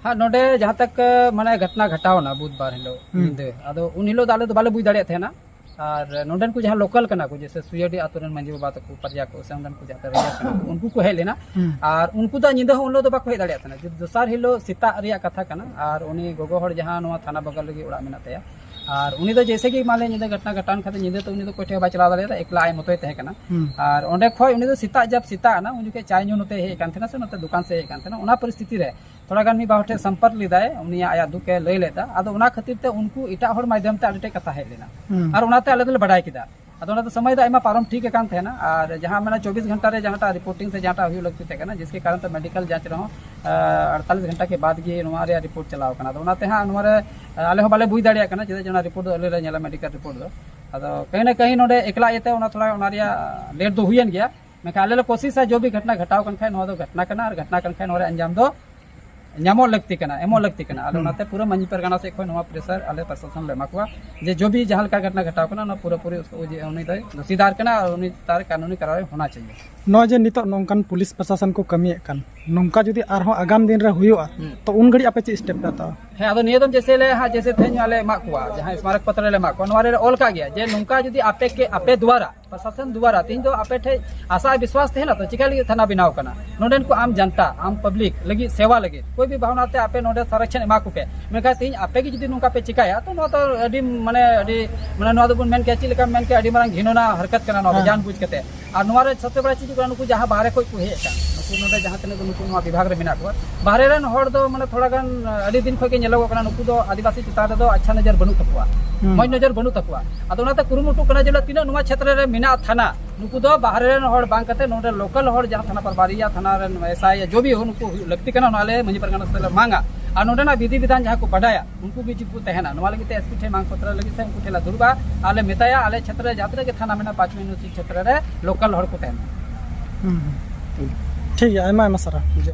ᱦᱟᱸᱜ, ᱱᱚᱰᱮ ᱡᱟᱦᱟᱸ ᱛᱟᱠ, ᱢᱟᱱᱮ, ᱜᱷᱚᱴᱚᱱᱟ ᱜᱷᱚᱴᱟᱣᱱᱟ ᱵᱩᱫᱷᱵᱟᱨ ᱦᱤᱞᱳᱜ ᱦᱩᱸ᱾ ᱧᱤᱫᱟᱹ, ᱟᱫᱚ ᱩᱱ ᱦᱤᱞᱳᱜ ᱫᱚ ᱟᱞᱮ ᱫᱚ ᱵᱟᱞᱮ ᱵᱩᱡᱽ ᱫᱟᱲᱮᱭᱟᱜ ᱛᱟᱦᱮᱱᱟ᱾ ᱟᱨ ᱱᱚᱰᱮᱱ ᱠᱚ ᱡᱟᱦᱟᱸ ᱞᱳᱠᱟᱞ ᱠᱟᱱᱟ ᱠᱚ, ᱡᱮᱭᱥᱮ ᱥᱩᱭᱟᱰᱤ ᱟᱛᱳ ᱨᱮᱱ ᱢᱟᱹᱡᱷᱤ ᱵᱟᱵᱟ ᱛᱟᱠᱚ, ᱯᱟᱨᱡᱟ ᱠᱚ, ᱥᱮ ᱚᱸᱰᱮᱱ ᱠᱚ ᱡᱟᱦᱟᱸ ᱨᱮᱡᱟ ᱠᱟᱱᱟ ᱠᱚ, ᱩᱱᱠᱩ ᱠᱚ ᱦᱮᱡ ᱞᱮᱱᱟ᱾ ᱦᱩᱸ᱾ ᱟᱨ ᱩᱱᱠᱩ ᱫᱚ ᱧᱤᱫᱟᱹ ᱦᱚᱸ ᱩᱱ ᱦᱤᱞᱳᱜ ᱫᱚ ᱵᱟᱠᱚ ᱦᱮᱡ ᱫᱟᱲᱮᱭᱟᱜ ᱛᱟᱦᱮᱱᱟ, ᱡᱩᱫᱤ ᱫᱚᱥᱟᱨ ᱦᱤᱞᱳᱜ ᱥᱮᱛᱟᱜ ᱨᱮᱭᱟᱜ ᱠᱟᱛᱷᱟ ᱠᱟᱱᱟ᱾ ᱟᱨ ᱩᱱᱤ ᱜᱚᱜᱚ ᱦᱚᱲ ᱡᱟᱦᱟᱸ ᱱᱚᱣᱟ ᱛᱷᱟᱱᱟ ᱵᱟᱜᱟᱞ ᱨᱮᱜᱮ ᱚᱲᱟᱜ ᱢᱮᱱᱟᱜ ᱛᱟᱭᱟ, ᱟᱨ ᱩᱱᱤ ᱫᱚ ᱡᱮᱭᱥᱮ ᱠᱤ ᱢᱟᱱᱮ ᱧᱤᱫᱟᱹ ᱜᱷᱚᱴᱱᱟ ᱜᱷᱚᱴᱟᱣ ᱮᱱ ᱠᱷᱟᱱ ᱫᱚ ᱧᱤᱫᱟᱹ ᱛᱚ ᱩᱱᱤ ᱫᱚ ᱚᱠᱚᱭ ᱴᱷᱮᱱ ᱦᱚᱸ ᱵᱟᱭ ᱪᱟᱞᱟᱣ ᱫᱟᱲᱮᱭᱟᱫᱟ, ᱮᱠᱞᱟ ᱟᱡ ᱢᱚᱛᱚᱭ ᱛᱟᱦᱮᱸ ᱠᱟᱱᱟ᱾ ᱦᱩᱸ᱾ ᱟᱨ ᱚᱸᱰᱮ ᱠᱷᱚᱱ ᱩᱱᱤ ᱫᱚ ᱥᱮᱛᱟᱜ ᱡᱟᱵ ᱥᱮᱛᱟᱜ ᱮᱱᱟ, ᱩᱱ ᱡᱚᱠᱷᱮᱡ ᱪᱟᱭ ᱧᱩ ᱱᱚᱛᱮ ᱦᱮᱡ ᱟᱠᱟᱱ ᱛᱟᱦᱮᱱᱟ ᱥᱮ ᱱᱚᱛᱮ ᱫᱚᱠᱟᱱ ᱥᱮᱫ ᱦᱮᱡ ᱟᱠᱟᱱ ᱛᱟᱦᱮᱱᱟ, ᱚᱱᱟ ᱯᱚᱨᱤᱥᱛᱷᱤᱛᱤ ᱨᱮ ᱛᱷᱚᱲᱟ ᱜᱟᱱ ᱢᱤᱫ ᱵᱟᱨ ᱦᱚᱲ ᱴᱷᱮᱱ ᱥᱚᱢᱯᱚᱨᱠ ᱞᱮᱫᱟᱭ, ᱩᱱᱤᱭᱟᱜ ᱟᱭᱟᱜ ᱫᱩᱠ ᱮ ᱞᱟᱹᱭ ᱞᱮᱫᱟ᱾ ᱟᱫᱚ ᱚᱱᱟ ᱠᱷᱟᱹᱛᱤᱨ ᱛᱮ ᱩᱱᱠᱩ ᱮᱴᱟᱜ ᱦᱚᱲ ᱢᱟᱫᱽᱫᱷᱚᱢ ᱛᱮ ᱟᱹᱰᱤ ᱴᱷᱮᱡ ᱠᱟᱛᱷᱟ ᱦᱮᱡ ᱞᱮᱱᱟ᱾ ᱦᱩᱸ᱾ ᱟᱨ ᱚᱱᱟᱛᱮ ᱟᱞᱮ ᱫᱚᱞᱮ ᱵᱟᱰᱟᱭ ᱠᱮᱫᱟ᱾ ᱟᱫᱚ ᱚᱱᱟ ᱫᱚ ᱥᱚᱢᱚᱭ ᱫᱚ ᱟᱭᱢᱟ ᱯᱟᱨᱚᱢ ᱴᱷᱤᱠ ᱟᱠᱟᱱ ᱛᱟᱦᱮᱱᱟ, ᱟᱨ ᱡᱟᱦᱟᱸ ᱢᱟᱱᱮ ᱪᱚᱵᱵᱤᱥ ᱜᱷᱚᱱᱴᱟ ᱨᱮ ᱡᱟᱦᱟᱸᱴᱟᱜ ᱨᱤᱯᱳᱨᱴᱤᱝ ᱥᱮ ᱡᱟᱦᱟᱸᱴᱟᱜ ᱦᱩᱭᱩᱜ ᱞᱟᱹᱠᱛᱤ ᱛᱟᱦᱮᱸ ᱠᱟᱱᱟ, ᱡᱤᱥᱠᱮ ᱠᱟᱨᱚᱱ ᱛᱮ ᱢᱮᱰᱤᱠᱟᱞ ᱡᱟᱸᱪ ᱨᱮᱦᱚᱸ, ᱟᱨ ᱟᱴᱛᱟᱞᱤᱥ ᱜᱷᱚᱱᱴᱟ ᱠᱮ ᱵᱟᱫ ᱜᱮ ᱱᱚᱣᱟ ᱨᱮᱭᱟᱜ ᱨᱤᱯᱳᱨᱴ ᱪᱟᱞᱟᱣ ᱠᱟᱱᱟ᱾ ᱟᱫᱚ ᱚᱱᱟᱛᱮ ᱦᱟᱸᱜ ᱱᱚᱣᱟ ᱨᱮ, ᱟᱞᱮ ᱦᱚᱸ ᱵᱟᱞᱮ ᱵᱩᱡᱽ ᱫᱟᱲᱮᱭᱟᱜ ᱠᱟᱱᱟ, ᱪᱮᱫᱟᱜ ᱡᱮ ᱚᱱᱟ ᱨᱤᱯᱳᱨᱴ ᱫᱚ ᱟᱞᱮ ᱞᱮ ᱧᱮᱞᱟ, ᱢᱮᱰᱤᱠᱟᱞ ᱨᱤᱯᱳᱨᱴ ᱫᱚ᱾ ᱟᱫᱚ ᱠᱟᱹᱦᱤ ᱱᱟ ᱠᱟᱹᱦᱤ ᱱᱚᱰᱮ ᱮᱠᱞᱟ ᱤᱭᱟᱹᱛᱮ ᱚᱱᱟ ᱛᱷᱚᱲᱟ ᱚᱱᱟ ᱨᱮᱭᱟᱜ ᱞᱮᱴ ᱫᱚ ᱦᱩᱭᱮᱱ ᱜᱮᱭᱟ, ᱢᱮᱱᱠᱷᱟᱱ ᱟᱞᱮ ᱞᱮ ᱠᱳᱥᱤᱥᱟ, ᱡᱚ ᱵᱷᱤ ᱜᱷᱚᱴᱱᱟ ᱜᱷᱚᱴᱟᱣ ᱠᱟᱱ ᱠᱷᱟᱱ ᱱᱚᱣᱟ ᱫᱚ ᱜᱷᱚᱴᱱᱟ ᱠᱟᱱᱟ, ᱟᱨ ᱜᱷᱚᱴᱱᱟ ᱠᱟᱱ ᱠᱷᱟᱱ ᱱᱚᱣᱟ ᱨᱮᱭᱟᱜ ᱟᱧᱡᱟᱢ ᱫᱚ ᱧᱟᱢᱚᱜ ᱞᱟᱹᱠᱛᱤ ᱠᱟᱱᱟ, ᱮᱢᱚᱜ ᱞᱟᱹᱠᱛᱤ ᱠᱟᱱᱟ᱾ ᱟᱫᱚ ᱦᱩᱸ᱾ ᱚᱱᱟᱛᱮ ᱯᱩᱨᱟᱹ ᱢᱟᱹᱡᱷᱤ ᱯᱟᱨᱜᱟᱱᱟ ᱥᱮᱫ ᱠᱷᱚᱱ ᱱᱚᱣᱟ ᱯᱨᱮᱥᱟᱨ ᱟᱞᱮ ᱯᱨᱚᱥᱟᱥᱚᱱ ᱞᱮ ᱮᱢᱟ ᱠᱚᱣᱟ ᱡᱮ ᱡᱚ ᱵᱷᱤ ᱡᱟᱦᱟᱸ ᱞᱮᱠᱟ ᱜᱷᱚᱴᱱᱟ ᱜᱷᱚᱴᱟᱣ ᱠᱟᱱᱟ, ᱚᱱᱟ ᱯᱩᱨᱟᱹᱯᱩᱨᱤ ᱩᱥᱠᱩ ᱡᱮ ᱩᱱᱤ ᱫᱚᱭ ᱫᱳᱥᱤᱫᱟᱨ ᱠᱟᱱᱟ ᱟᱨ ᱩᱱᱤ ᱛᱟᱨ ᱠᱟᱹᱱᱩᱱᱤ ᱠᱟᱨᱣᱟᱭ ᱦᱳᱱᱟ ᱪᱟᱦᱤᱭᱮ᱾ ᱱᱚᱜᱼᱚᱭ ᱡᱮ ᱱᱤᱛᱚᱜ ᱱᱚᱝᱠᱟᱱ ᱯᱩᱞᱤᱥ ᱯᱨᱚᱥᱟᱥᱚᱱ ᱠᱚ ᱠᱟᱹᱢᱤᱭᱮᱫ ᱠᱟᱱ, ᱱᱚᱝᱠᱟ ᱡᱩᱫᱤ ᱟᱨᱦᱚᱸ ᱟᱜᱟᱢ ᱫᱤᱱ ᱨᱮ ᱦᱩᱭᱩᱜᱼᱟ, ᱦᱩᱸ᱾ ᱛᱚ ᱩᱱ ᱜᱷᱟᱹᱲᱤᱡ ᱟᱯᱮ ᱪᱮᱫ ᱥᱴᱮᱯ ᱯᱮ ᱦᱟᱛᱟᱣᱟ? ᱦᱮᱸ, ᱟᱫᱚ ᱱᱤᱭᱟᱹ ᱫᱚ ᱡᱮᱥᱮ ᱞᱮ ᱦᱟᱸᱜ, ᱡᱮᱥᱮ ᱛᱮᱦᱮᱧ ᱟᱞᱮ ᱮᱢᱟᱜ ᱠᱚᱣᱟ, ᱡᱟᱦᱟᱸᱭ ᱥᱢᱟᱨᱚᱠ ᱯᱚᱛᱨᱚ ᱞᱮ ᱮᱢᱟᱜ ᱠᱚᱣᱟ, ᱱᱚᱣᱟ ᱨᱮ ᱚᱞ ᱠᱟᱜ ᱜᱮᱭᱟ ᱡᱮ ᱱᱚᱝᱠᱟ ᱡᱩᱫᱤ ᱟᱯᱮ ᱠᱮ, ᱟᱯᱮ ᱫᱩᱣᱟᱨᱟ, ᱯᱨᱚᱥᱟᱥᱚᱱ ᱫᱩᱣᱟᱨᱟ ᱛᱮᱦᱮᱧ ᱫᱚ ᱟᱯᱮ ᱴᱷᱮᱡ ᱟᱥᱟ ᱵᱤᱥᱣᱟᱥ ᱛᱟᱦᱮᱱᱟ ᱛᱚ, ᱪᱤᱠᱟ ᱞᱟᱹᱜᱤᱫ ᱛᱷᱟᱱᱟ ᱵᱮᱱᱟᱣ ᱠᱟᱱᱟ? ᱱᱚᱰᱮᱱ ᱠᱚ ᱟᱢ ᱡᱟᱱᱛᱟ, ᱟᱢ ᱯᱟᱵᱽᱞᱤᱠ ᱞᱟᱹᱜᱤᱫ, ᱥᱮᱣᱟ ᱞᱟᱹᱜᱤᱫ, ᱠᱚᱭ ᱵᱷᱤ ᱵᱷᱟᱵᱽᱱᱟ ᱛᱮ ᱟᱯᱮ ᱱᱚᱰᱮ ᱥᱚᱨᱚᱠᱥᱚᱱ ᱮᱢᱟ ᱠᱚᱯᱮ᱾ ᱢᱮᱱᱠᱷᱟᱱ ᱛᱮᱦᱮᱧ ᱟᱯᱮ ᱜᱮ ᱡᱩᱫᱤ ᱱᱚᱝᱠᱟ ᱯᱮ ᱪᱤᱠᱟᱭᱟ, ᱛᱚ ᱱᱚᱣᱟ ᱫᱚ ᱟᱹᱰᱤ, ᱢᱟᱱᱮ, ᱟᱹᱰᱤ, ᱢᱟᱱᱮ, ᱱᱚᱣᱟ ᱫᱚᱵᱚᱱ ᱢᱮᱱ ᱠᱮᱭᱟ, ᱪᱮᱫ ᱞᱮᱠᱟᱢ ᱢᱮᱱ ᱠᱮᱭᱟ, ᱟᱹᱰᱤ ᱢᱟᱨᱟᱝ ᱜᱷᱤᱱᱚᱱᱟ ᱦᱚᱨᱠᱚᱛ ᱠᱟᱱᱟ ᱱᱚᱣᱟ ᱫᱚ, ᱦᱮᱸ᱾ ᱡᱟᱱ ᱵᱩᱡᱽ ᱠᱟᱛᱮ᱾ ᱟᱨ ᱱᱚᱣᱟ ᱨᱮ ᱥᱚᱵᱥᱮ ᱵᱟᱲᱟ ᱪᱮᱫ ᱦᱩᱭᱩᱜ ᱠᱟᱱᱟ, ᱱᱩᱠᱩ ᱡᱟᱦᱟᱸ ᱵᱟᱦᱨᱮ ᱠᱷᱚᱡ ᱠᱚ ᱦᱮᱡ ᱟᱠᱟᱱ, ᱱᱩᱠᱩ ᱱᱚᱰᱮ ᱡᱟᱦᱟᱸ ᱛᱤᱱᱟᱹᱜ ᱠᱚ ᱱᱩᱠᱩ ᱱᱚᱣᱟ ᱵᱤᱵᱷᱟᱜᱽ ᱨᱮ ᱢᱮᱱᱟᱜ ᱠᱚᱣᱟ, ᱵᱟᱦᱨᱮ ᱨᱮᱱ ᱦᱚᱲ ᱫᱚ, ᱢᱟᱱᱮ, ᱛᱷᱚᱲᱟ ᱜᱟᱱ ᱟᱹᱰᱤ ᱫᱤᱱ ᱠᱷᱚᱡ ᱜᱮ ᱧᱮᱞᱚᱜᱚᱜ ᱠᱟᱱᱟ, ᱱᱩᱠᱩ ᱫᱚ ᱟᱹᱫᱤᱵᱟᱹᱥᱤ ᱪᱮᱛᱟᱱ ᱨᱮᱫᱚ ᱟᱪᱪᱷᱟ ᱱᱚᱡᱚᱨ ᱵᱟᱹᱱᱩᱜ ᱛᱟᱠᱚᱣᱟ, ᱦᱩᱸ᱾ ᱢᱚᱡᱽ ᱱᱚᱡᱚᱨ ᱵᱟᱹᱱᱩᱜ ᱛᱟᱠᱚᱣᱟ᱾ ᱟᱫᱚ ᱚᱱᱟᱛᱮ ᱠᱩᱨᱩᱢᱩᱴᱩ ᱠᱟᱱᱟ ᱡᱮ ᱛᱤᱱᱟᱹᱜ ᱱᱚᱣᱟ ᱪᱷᱮᱛᱨᱚ ᱨᱮ ᱢᱮᱱᱟᱜ ᱛᱷᱟᱱᱟ, ᱱᱩᱠᱩ ᱫᱚ ᱵᱟᱦᱨᱮ ᱨᱮᱱ ᱦᱚᱲ ᱵᱟᱝ ᱠᱟᱛᱮ ᱱᱚᱰᱮ ᱞᱳᱠᱟᱞ ᱦᱚᱲ ᱡᱟᱦᱟᱸ ᱛᱷᱟᱱᱟ ᱯᱟᱨᱵᱟᱨᱤᱭᱟ ᱛᱷᱟᱱᱟ ᱨᱮᱱ ᱮᱥ ᱟᱭ ᱡᱚ ᱵᱷᱤ ᱦᱳ ᱱᱩᱠᱩ ᱦᱩᱭᱩᱜ ᱞᱟᱹᱠᱛᱤ ᱠᱟᱱᱟ, ᱚᱱᱟ ᱟᱞᱮ ᱢᱟᱹᱡᱷᱤ ᱯᱟᱨᱜᱟᱱᱟ ᱥᱮᱫ ᱞᱮ ᱢᱟᱝᱟ᱾ ᱟᱨ ᱱᱚᱰᱮᱱᱟᱜ ᱵᱤᱫᱷᱤ ᱵᱤᱫᱷᱟᱱ ᱡᱟᱦᱟᱸ ᱠᱚ ᱵᱟᱰᱟᱭᱟ, ᱩᱱᱠᱩ ᱜᱮ ᱪᱩᱯ ᱠᱚ ᱛᱟᱦᱮᱱᱟ᱾ ᱱᱚᱣᱟ ᱞᱟᱹᱜᱤᱫ ᱛᱮ ᱮᱥ ᱯᱤ ᱴᱷᱮᱱ ᱢᱟᱝ ᱯᱚᱛᱨᱚ ᱞᱟᱹᱜᱤᱫ ᱥᱮ ᱩᱱᱠᱩ ᱴᱷᱮᱱ ᱞᱮ ᱫᱩᱲᱩᱵᱼᱟ, ᱟᱨ ᱞᱮ ᱢᱮᱛᱟᱭᱟ, ᱟᱞᱮ ᱪᱷᱮᱛᱨᱚ ᱨᱮ ᱡᱟᱦᱟᱸ ᱛᱤᱱᱟᱹᱜ ᱜᱮ ᱛᱷᱟᱱᱟ ᱢᱮᱱᱟᱜᱼᱟ, ᱯᱟᱸᱪ ᱢᱤᱱᱩᱥᱤ ᱪᱷᱮᱛᱨᱚ ᱨᱮ ᱞᱳᱠᱟᱞ ᱦᱚᱲ ᱠᱚ ᱛᱟᱦᱮᱱᱟ᱾ ᱦᱩᱸ, ᱦᱩᱸ᱾ ᱴᱷᱤᱠ ᱜᱮᱭᱟ, ᱟᱭᱢᱟ ᱟᱭᱢᱟ ᱥᱟᱨᱦᱟᱣ᱾